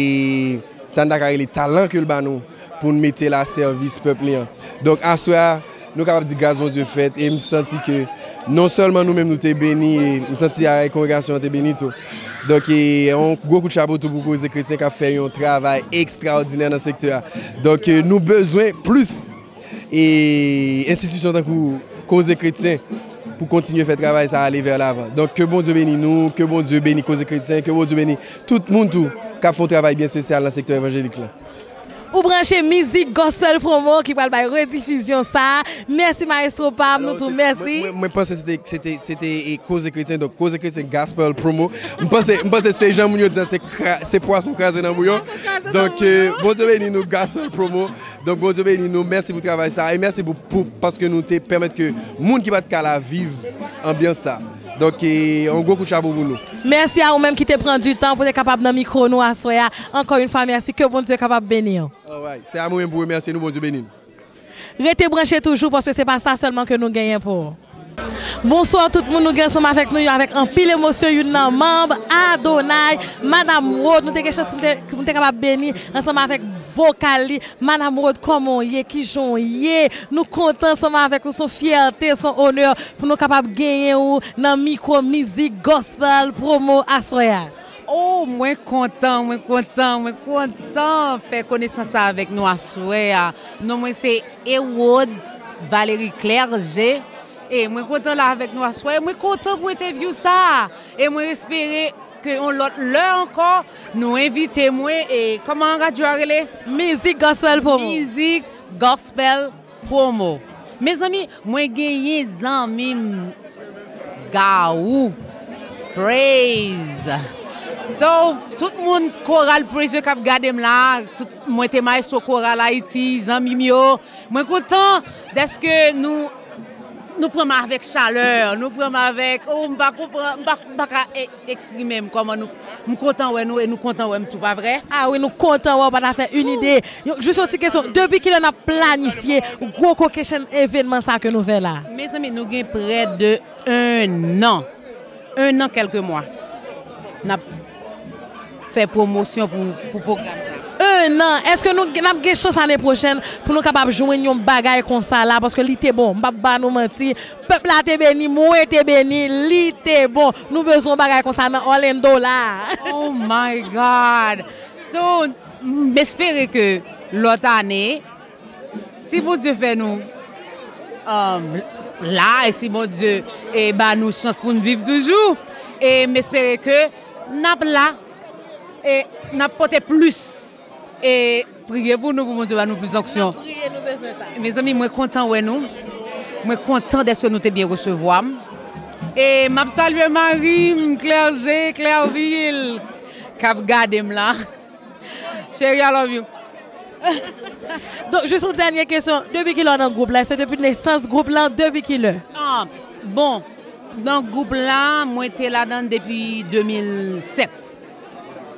sa n ta ka rele talan ke l ba nou pou n mete l a sèvis pèp li an. Donk, aswè a, nou kapab di gras Bondye fèt e m santi ke non sèlman nou menm nou te beni, e m santi a kongregasyon an te beni tou. Donk, e, yon gwo kout chapo tou pou Koze Kretyen k ap fè yon travay ekstraòdinè nan sektè a. Donk, e, nou bezwen plis e enstitisyon tankou Koze Kretyen pou kontinye fè travay sa ale vè lavan. Donk, ke Bondye beni nou, ke Bondye beni Koze Kretyen, ke Bondye beni tout moun tou k ap fè yon travay byen espesyal nan sektè evanjelik la. Ou branche Mizik Gospel Promo ki pral bay redifizyon sa. Mèsi maestro pa m, nou tou mèsi. Mwen, mwen, mwen panse se te, se te, se te, e, Koze Kretyen, donk Koze Kretyen Gospel Promo. M panse, m panse se jan moun yo di sa, se kra-, se pwason kraze nan bouyon. Donk, e, Bondye beni nou, Gospel Promo. Donk, Bondye beni nou. Mèsi pou travay sa. E mèsi pou, pou, paske nou te pèmèt ke moun ki pa t ka la viv anbyans sa. Donk, e, yon gwo kout chapo pou nou. Mèsi a ou menm ki te pran di tan pou te kapab nan mikwo nou aswè a. Ankò yon fwa, mèsi. Ke Bondye kapab beni w. Alright. Se a mwen menm pou remèsye nou. Bondye beni nou. Rete branche toujou, paske se pa sa sèlman ke nou genyen pou ou. Bonswa tout moun, nou gen ansanm avèk nou yo avèk anpil emosyon, youn nan manm Adonay, Madam Rod, nou te gen chans pou te, pou te kapab beni ansanm avèk vokal li. Madam Rod, kòman w ye? Kijan w ye? Nou kontan ansanm avèk ou, se yon fyète, se yon onè pou nou kapab genyen ou nan mikwo Mizik Gospel Promo aswè a. Oh, mwen kontan, mwen kontan, mwen kontan fè konesans avèk nou aswè a. Non mwen se Erod Valery Clergé. E mwen kontan la avèk nou aswè. Mwen kontan pou entèvyou sa. E mwen espere ke yon lòt lè ankò, nou envite mwen. E kòman radyo a rele? Mizik Gospel Promo. Mizik Gospel Promo. Mezanmi, mwen genyen zanmi m Gawou. Praise. So, tout moun koral Praise yo k ap gade m la, tout, mwen te maestro koral Ayiti, zanmi m yo. Mwen kontan dèske nou, nou pran m avèk chalè, nou pran m avèk, oh, m pa konprann, m pa, m pa ka e-, eksprime m kòman nou, m kontan wè nou e nou kontan wè m tou, pa vre? Ah wi, nou kontan wè w, pa ta fè yon ide. Yon, jis yon ti kesyon, depi kilè n ap planifye gwo kokechen evènman sa ke nou fè la? Mezanmi, nou gen prè de un an. Un an, quelques mois. N ap fè pwomosyon pou, pou pwogram sa. Un an. Èske nou, n ap gen chans ane pwochèn pou nou kapab jwenn yon bagay konsa la? Paske li te bon. M p ap ba nou manti. Pèp la te beni, mwen te beni, li te bon. Nou bezwen yon bagay konsa nan Orlando la. Oh my God! So, m espere ke lòt ane, si Bondye fè nou, um, la, e si Bondye, e, ba nou chans pou n viv toujou, e m espere ke n ap la, e n ap pote plis. E priye pou nou, pou Bondye ba nou plis onksyon. N ap priye, nou bezwen sa. Mezanmi, mwen kontan wè nou. Mwen kontan dèske nou te byen resevwa m. E m ap salye mari m, Clergé, Clerville, k ap gade m la. Cheri, I love you. Donk, jis yon dènye kesyon. Depi kilè w nan gwoup la? Èske depi nesans gwoup lan? Depi kilè? Ah, bon, nan gwoup la, mwen te ladan l depi de mil sèt.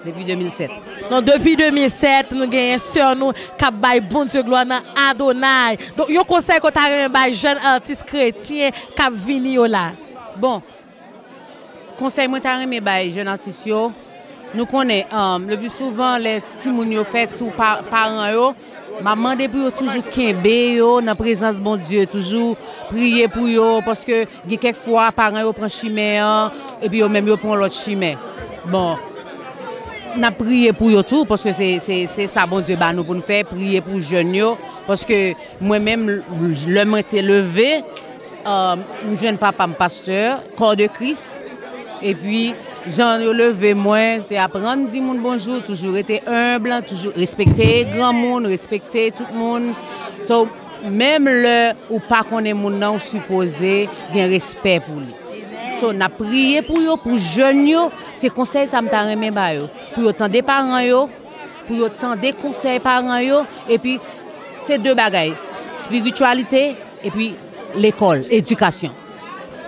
Depi de mil sèt. Donk, depi de mil sèt, nou genyen sè nou k ap bay Bondye glwa nan Adonay. Donk, yon konsèy ke w ta renmen bay jèn atis kretyen k ap vini yo la? Bon, konsèy mwen ta renmen bay jèn atis yo, nou konnen, um, le pli souvan, lè timoun yo fèt, si w pa, paran yo, m ap mande pou yo toujou kenbe yo nan prezans Bondye, toujou priye pou yo, paske gen kèk fwa, paran yo pran chimen an, epi yo menm yo pran lòt chimen. Bon, n ap priye pou yo tou, paske se, se, se sa Bondye ba nou pou n fè, priye pou jèn yo, paske mwen menm, lè mwen te leve, um, m jwenn papa m pastè, Corps de Christ, epi jan yo leve mwen, se aprann di moun bonjou, toujou rete enb, toujou respekte granmoun, respekte tout moun. So, menm lè ou pa konnen moun nan, ou sipoze gen respè pou li. So, n ap priye pou yo, pou jèn yo, se konsèy sa m ta renmen ba yo. Pou yo tande paran yo, pou yo tande konsèy paran yo, epi se de bagay, espirityalite epi lekòl, edikasyon.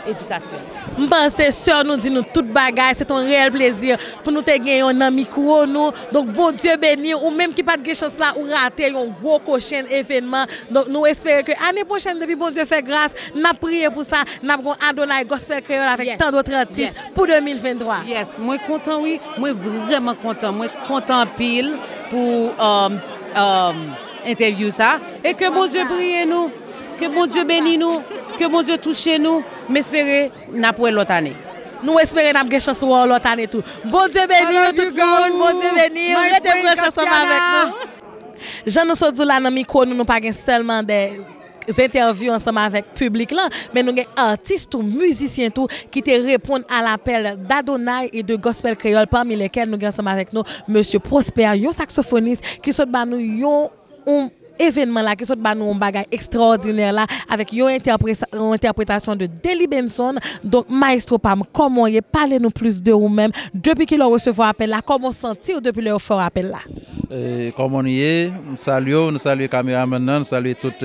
Edikasyon. M panse sè nou di nou tout bagay, se t on reyèl plezi pou nou te gen yon nan mikwo nou. Donk Bondye beni ou menm ki pa t gen chans la, ou rate yon gwo kokenn evènman. Donk nou espere ke ane pwochèn depi Bondye fè gras, n ap priye pou sa, n ap gon Adonay Gospel Kreyòl avèk tan dòt atis pou de mil venntwa. Yes, mwen kontan wi, mwen vrèman kontan, mwen kontan anpil pou um, um, entèvyou sa. E ke Bondye priye nou, ke Bondye beni nou, ke Bondye touche nou. M espere n ap wè lòt ane. Nou espere n ap gen chans wè w lòt ane tou. Bondye beni w tout moun, Bondye beni w, rete branche ansanm avèk nou. Jan nou sot di w la nan mikwo nou, nou pa gen sèlman de entèvyou ansanm avèk piblik lan, men nou gen atis tou, mizisyen tou ki te reponn a lapèl d'Adonay e de Gospel Kreyòl, pami lèkèl nou gen ansanm avèk nou mesye Prosper, yon saksofonis ki sot ba nou yon yon evènman la ki sot ba nou yon bagay ekstraòdinè la avèk yon entèpretasyon de Dely Benson. Donk maestro pa m, kòman w ye? Pale nou plis de ou menm. Depi kilè w resevwa apèl la? Kòman w santi w depi lè yo fè w apèl la? Kòman nou ye? M salye w, nou salye kameramann nan, nou salye tout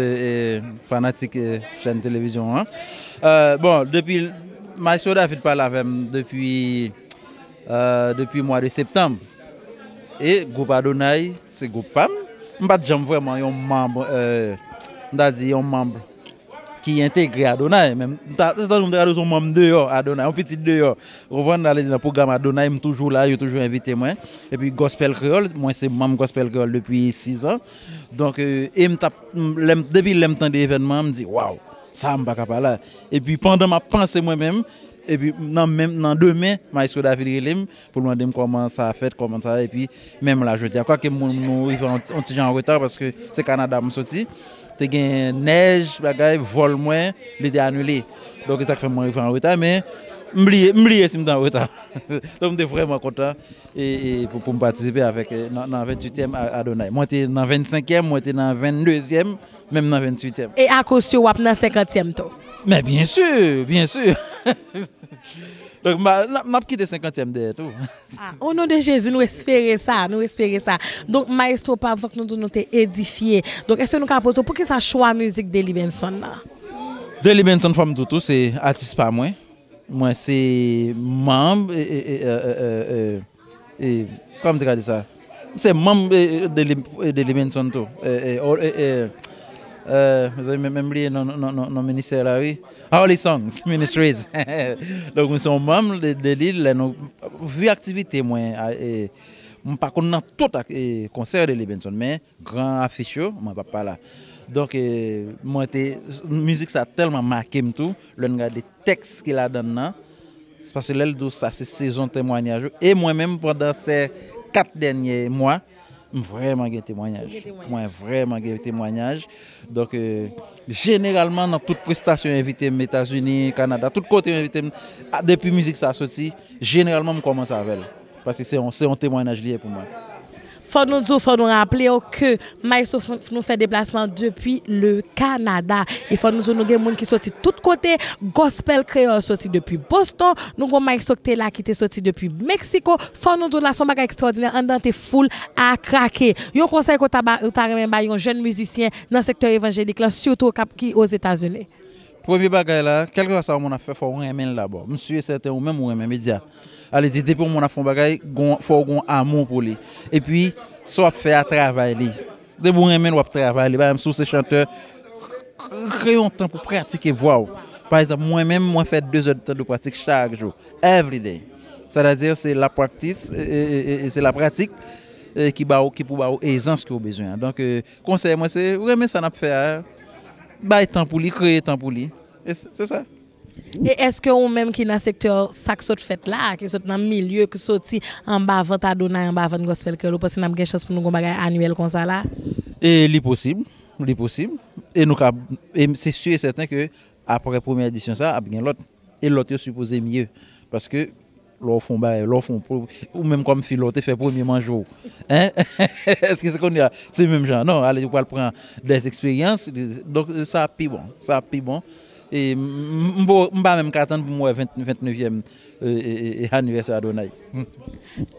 fanatik chèn televizyon an. Bon, depi maestro David pale avè m depi depi mwa de septanm. E gwoup Adonay se gwoup pa m. M pa t janm vrèman yon manm, m ta di yon manm ki entegre Adonay. Men m ta, se tankou m ta rele yon manm deyò Adonay, yon pitit deyò. Ou konprann? Nan pwogram Adonay, m toujou la, yo toujou envite mwen. Epi Gospel Kreyòl, mwen se manm Gospel Kreyòl depi sis an. Donk, e m t ap, depi lè m tande evènman an, m di, waw, sa a m pa ka pa la. Epi pandan m ap panse mwen menm, epi nan menm, nan demen, Maestro David rele m, pou l mande m kòman sa fèt, kòman sa, epi menm la jodi a. Kwake moun nou rive yon ti jan an reta paske se Kanada m soti. Te gen nèj, bagay, vòl mwen, li te anile. Donk, e sa k fè mwen rive an reta, men m bliye, m bliye si m te an reta. Donk, m te vrèman kontan e, e pou, pou m patisipe avèk, e, nan, nan venntuityèm A-, Adonay. Mwen te nan vennsenkyèm, mwen te nan venndezyèm, menm nan venntuityèm. E akoz si w ap nan senkantyèm tou? Men byen si, byen si. Donk, m a, n ap, n ap kite senkantyèm dèyè tou. Ah, o non de Jezi, nou espere sa, nou espere sa. Donk, Maestro Pab, fòk nou di nou te edifye. Donk, èske nou ka poze w, poukisa chwa mizik Dely Benson nan? Dely Benson, fò m di w tou, se atis pa mwen. Mwen se manm, e, e, e, e, e, e, e, kòman m te ka di sa? M se manm, e, e, Dely, e, Dely Benson tou. E, e, o, e, e, e, mezanmi, men, men m bliye non, non, non, non ministè la, wi. Holy Songs Ministries. Donk, mwen se yon manm de, Dely, lè nou, vi aktivite mwen, a, e, m pa konn nan tout ak, e, konsè Dely Benson, men gran afich yo, mwen p ap pa la. Donk, e, mwen te, mizik sa tèlman make m tou, lè n gade tèks ki ladan l nan, se paske lè l di w sa se sezon temwayaj ou. E mwen menm, pandan se kat dènye mwa, m vrèman gen temwayaj. Mwen vrèman gen temwayaj. Donk, e, jeneralman, nan tout prestasyon yo envite m, Etazini, Kanada, tout kote yo envite m, a, depi mizik sa soti, jeneralman, m kòmanse avè l. Paske se yon, se yon temwayaj li ye pou mwen. Fò nou di w, fò nou raple w ke Maestro f-, nou fè deplasman depi le Kanada. E fò nou di w, nou gen moun ki soti tout kote, Gospel Kreyòl soti depi Boston, nou gon Maestro ki te la ki te soti depi Meksiko. Fò nou di w la, se yon bagay ekstraòdinè, anndan te full a krake. Yon konsèy ke w ta ba, ou ta renmen bay yon jèn mizisyen nan sektè evanjelik lan, sitou k ap, ki Ozetazini? Premye bagay la, kèlkeswa sa yon moun ap fè, fò w renmen l dabò. M si e sèten ou menm ou renmen medya. Ale di, depi yon moun ap fè yon bagay, gon, fò w gon amou pou li. Epi, sa w ap fè a, travay li. Depi w renmen l, w ap travay li. Pa egzanp, si w se chantè, k-, k-, kreye yon tan pou pratike vwa w. Pa egzanp, mwen menm, mwen fè de zè de tan de pratik chak jou. Every day. Sètadi, se la practice, e, e, e, e se la pratik, e, ki ba w, ki pou ba w ezans ke w bezwen an. Donk, e, konsèy mwen, se renmen sa n ap fè a, bay tan pou li, kreye tan pou li. E se, se sa. E èske ou menm ki nan sektè sa k sot fèt la, ki sot nan milye, ki soti anba vant Adonay, anba vant Gospel Kreyòl, ou panse n ap gen chans pou nou gon bagay anyèl konsa la? E li posib, li posib. E nou ka, e se si e sèten ke apre premyè edisyon sa, ap gen lòt. E lòt yo sipoze mye. Paske lè w fè yon bagay, lè w fè yon pro-, ou menm kòm fi, lè w te fè premye manje w, en? Èske se kounye a se menm jan? Non, ale, ou pral pran dè eksperyans. Donk, sa ap pi bon. Sa ap pi bon. E m, m, m, m pa menm ka tann pou m wè vent, ventnevyèm e, e, e, e anivèsè Adonaï.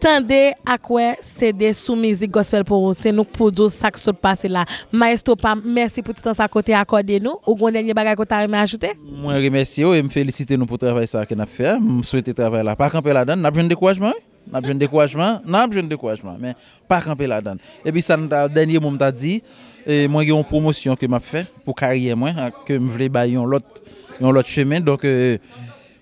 Tande ak wè, se de sou mizik gospel pou ou, se nou k pou di w sa k sot pase la. Maestro pa m, mèsi pou ti tan sa ke w te akòde nou. Ou gen yon dènye bagay ke w ta renmen ajoute? Mwen remèsye w e m felisite nou pou travay sa ke n ap fè a. M swete travay la pa kanpe ladan l. N ap jwenn dekourajman, wi. N ap jwenn dekourajman. N ap jwenn dekourajman. Men pa kanpe ladan l. Epi sa n ta, dènye mo m ta di, e, mwen gen yon pwomosyon ke m ap fè pou karyè mwen, a, ke m vle bay yon lòt, yon lòt chemen. Donk, e,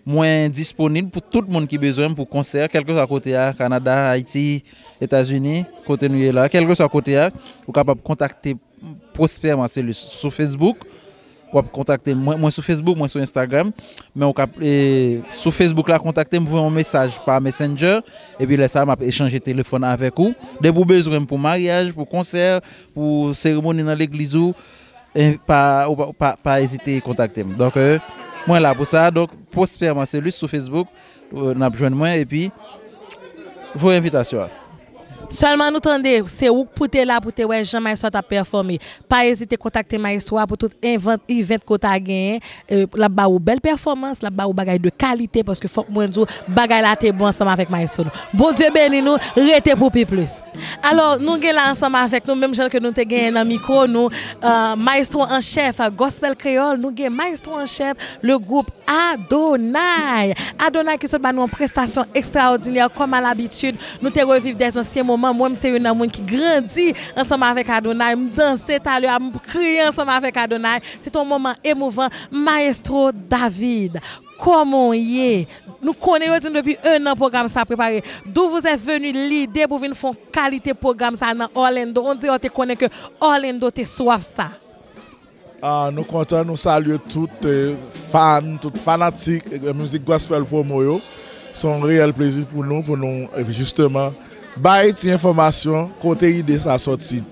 mwen disponib pou tout moun ki bezwen m pou konsè, kèlkeswa kote a, Kanada, Ayiti, Etazini, kote nou ye la, kèlkeswa kote a, ou kapab kontakte Prosper Marcelus sou Facebook. W ap kontakte m. Mwen, mwen sou Facebook, mwen sou Instagram. Men ou ka, e, sou Facebook la, kontakte m, voye yon mesaj pa Messenger. Epi lè sa a, m ap echanje telefòn avèk ou. Depi w bezwen m pou maryaj, pou konsè, pou seremoni nan legliz ou, e, pa, ou pa, pa, pa ezite kontakte m. Donk, e, mwen la pou sa. Donk, Prosper Marcelus sou Facebook, e, n ap jwenn mwen. Epi, voye envitasyon an. Sèlman nou tande, se ou k pou te la pou te wè jan maestro a t ap pèfòme. Pa ezite kontakte maestro a pou tout event, event ke w ta genyen. E, l ap ba ou bèl pèfòmans, l ap ba ou bagay de kalite, paske fòk mwen di w, bagay la te bon ansanm avèk maestro nou. Bondye beni nou, rete pou pi plis. Alò, nou gen la ansanm avèk nou, menm jan ke nou te genyen nan mikwo nou, e, maestro an chèf, Gospel Kreyòl, nou gen maestro an chèf, le groupe Adonaï. Adonaï ki sot ba nou yon prestasyon ekstraòdinè, kòm a labitid, nou te reviv dè zansyen moman. Mwen, m se youn nan moun ki grandi ansanm avèk Adonaï. M danse talè a, m kriye ansanm avèk Adonaï. Se te yon moman emouvan. Maestro David, kòman w ye? Nou konnen yo di nou depi en an pwogram sa prepare. D'où vous est venue l'idée pou vin fè yon kalite pwogram sa nan Orlando? On dirait w te konnen ke Orlando te swaf sa. Ah, nou kontan, nou salye tout, eh, fan, tout fanatik, eh, mizik gospel promo yo. Se yon reyèl plezi pou nou, pou nou, eh, jisteman, bay ti enfòmasyon kote ide sa sòti.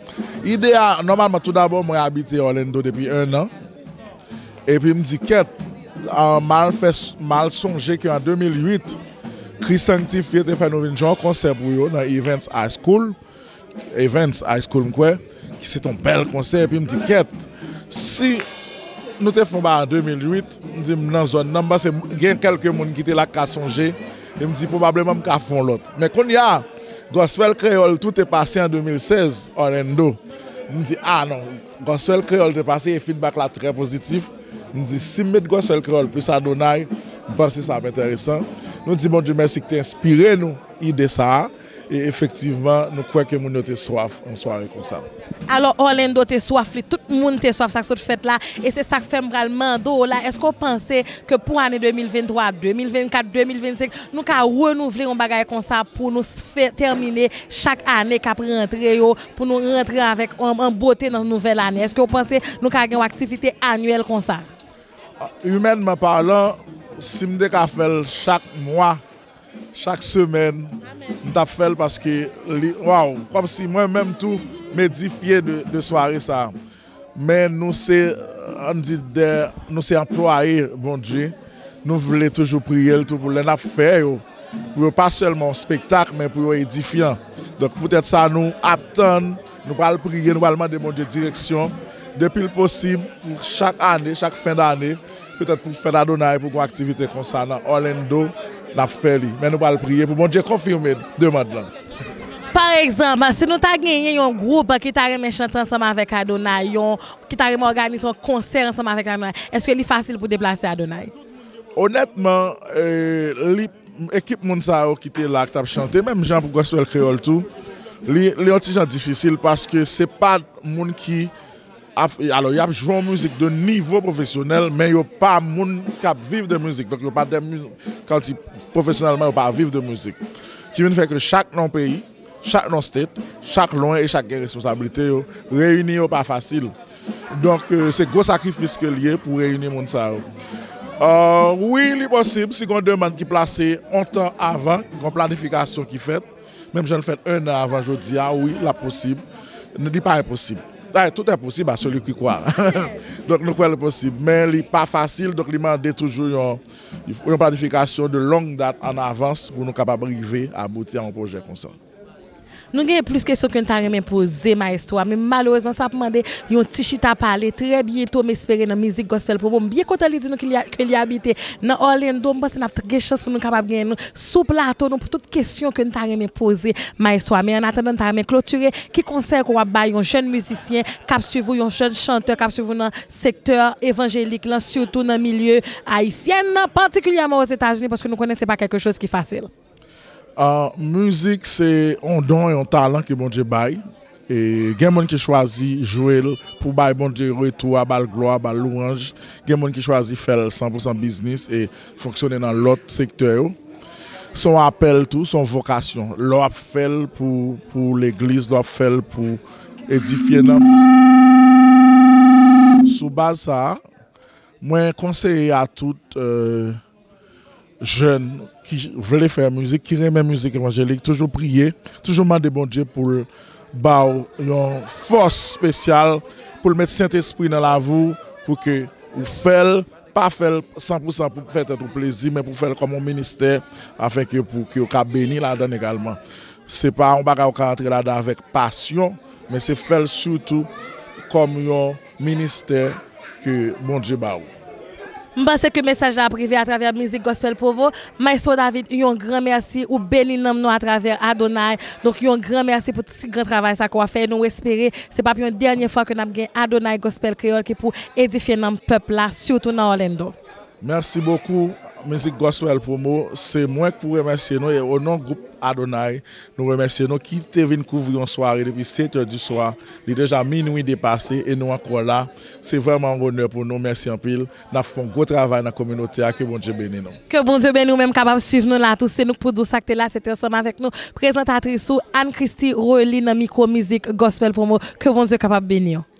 Ide a, nòmalman, tou dabò, mwen abite Orlando depi en an. Epi m di, kèt, ah, m al fè, m al sonje ke an de mil uit, Kris Sanctifié te fè nou vin jwe yon konsè pou yo nan Evans High School. Evans High School, m kwè, ki se te yon bèl konsè. Epi m di, kèt, si nou te fè yon bagay an de mil uit, m di, m nan zòn nan, m panse gen kèlke moun ki te la k ka sonje. E m di, pwobableman, m ka fè yon lòt. Men kounye a, Gospel Kreyòl tou te pase an de mil sèz, Orlando. M di, a non, Gospel Kreyòl te pase e feedback la trè pozitif. M di, si m met Gospel Kreyòl plis Adonaï, m panse sa ap enteresan. Nou di Bondye mèsi ki te enspire nou ide sa a. E efektivman, nou kwè ke moun yo te swaf yon sware konsa. Alò, Orlando te swaf li, tout moun te swaf sa k sot fèt la, e se sa k fè m pral mande w la, èske w panse ke pou ane de mil venntwa, de mil vennkat, de mil vennsenk, nou ka renouvle yon bagay konsa pou nou fè, tèmine chak ane k ap rantre yo, pou nou rantre avèk an, an bote nan nouvèl ane? Èske w panse nou ka gen yon aktivite anyèl konsa? Imènman palan, si m te ka fè l chak mwa, chak semèn, m t ap fè l paske li, waw, kòmsi mwen menm tou, m edifye de, de sware sa. Men nou se, ann di, de, nou se anplwaye Bondye. Nou vle toujou priye l tou pou lè n ap fè yo, pou yo pa sèlman yon spektak, men pou yo edifyan. Donk, poutèt sa, nou ap tann, nou pral priye, nou pral mande Bondye direksyon. Depi l posib, pou chak ane, chak fen dane, petèt pou fèt Adonaï, pou gen aktivite konsa nan Orlando, n ap fè li. Men nou pral priye pou Bondye konfime demann lan. Pa egzanp, si nou ta genyen yon gwoup ki ta renmen chante ansanm avèk Adonaï, yon, ki ta renmen òganize yon konsè ansanm avèk Adonaï, èske li fasil pou deplase Adonaï? Onètman, eh, li, ekip moun sa yo ki te la, ki t ap chante, menm jan pou Gospel Kreyòl tou, li, li yon ti jan difisil paske se pa moun ki ap, alò, y ap jwe yon mizik de nivo pwofesyonèl, men yo pa moun k ap viv de mizik. Donk, yo pa de miz-, kan di pwofesyonèlman, yo pa viv de mizik. Ki vin fè ke chak nan yon peyi, chak nan yon state, chak lwen e chak gen responsablite yo, reyini yo pa fasil. Donk, eh, se gwo sakrifis ke l ye pou reyini moun sa yo. Ah, wi, li posib, si gen yon demann ki plase yon tan avan, gen yon planifikasyon ki fèt, menm jan l fèt en an avan jodi a, wi, l ap posib. Li pa enposib. Dayè, tout est possible à celui qui croit. Donk, nou kwè l posib. Men li pa fasil, donk li mande toujou yon, yon planifikasyon de longue date en avance pou nou kapab rive abouti a yon pwojè konsa. Nou gen plis kesyon ke n ta renmen poze maestro a, men malerezman sa ap mande yon ti chita pale. Trè byento, m espere nan Mizik Gospel Promo. M byen kontan li di nou ke li, ke li abite nan Orlando. M panse n ap gen chans pou nou kapab gen nou sou plato nou pou tout kesyon ke n ta renmen poze maestro a. Men annatandan, n ta renmen klotire, ki konsèy ke w ap bay yon jèn mizisyen k ap swiv ou, yon jèn chantè k ap swiv ou nan sektè evanjelik lan, sitou nan milye ayisyen nan, patikilyèman Ozetazini, paske nou konnen se pa kèlke choz ki fasil? Ah, mizik se yon don, yon talan ke Bondye bay. E gen moun ki chwazi jwe l pou bay Bondye retou a, ba l glwa, ba l lwanj. Gen moun ki chwazi fè l san pou san biznis e fonksyone nan lòt sektè yo. Se yon apèl tou, se yon vokasyon. Lè w ap fè l pou, pou legliz, lè w ap fè l pou edifye nanm. Sou baz sa a, mwen konseye a tout, euh, jèn ki vle fè mizik, ki renmen mizik evanjelik, toujou priye, toujou mande Bondye pou l ba w yon fòs espesyal, pou l met Sentespri nan lavi w, pou ke ou fè l, pa fè l san pou san pou fè tèt ou plezi, men pou fè l kòm yon ministè, afenke pou ke w ka beni ladan l egalman. Se pa yon bagay ou ka antre ladan avèk pasyon, men se fè l sitou kòm yon ministè ke Bondye ba ou. M panse ke mesaj la ap rive atravè Mizik Gospel Promo. Maestro David, yon gran mèsi, ou beni nanm nou atravè Adonai. Donk, yon gran mèsi pou ti gran travay sa ke w ap fè. E nou espere se p ap yon dènye fwa ke n ap gen Adonai Gospel Kreyòl ki pou edifye nanm pèp la, sitou nan Orlando. Mèsi bokou, Mizik Gospel Promo. Se mwen k pou remèsye nou e o non gwoup Adonai, nou remèsye nou ki te vin kouvri yon sware depi sèt è di swa. Li deja minwi depase e nou ankò la. Se vrèman yon onè pou nou. Mèsi anpil. N ap fè yon gwo travay nan kominote a. Ke Bondye beni nou. Ke Bondye beni w menm k ap swiv nou la tou. Se nou k pou di w sa k te la, se te ansanm avèk nou, prezantatris ou, Anne Christie Roely nan mikwo Mizik Gospel Promo. Ke Bondye kapab beni w.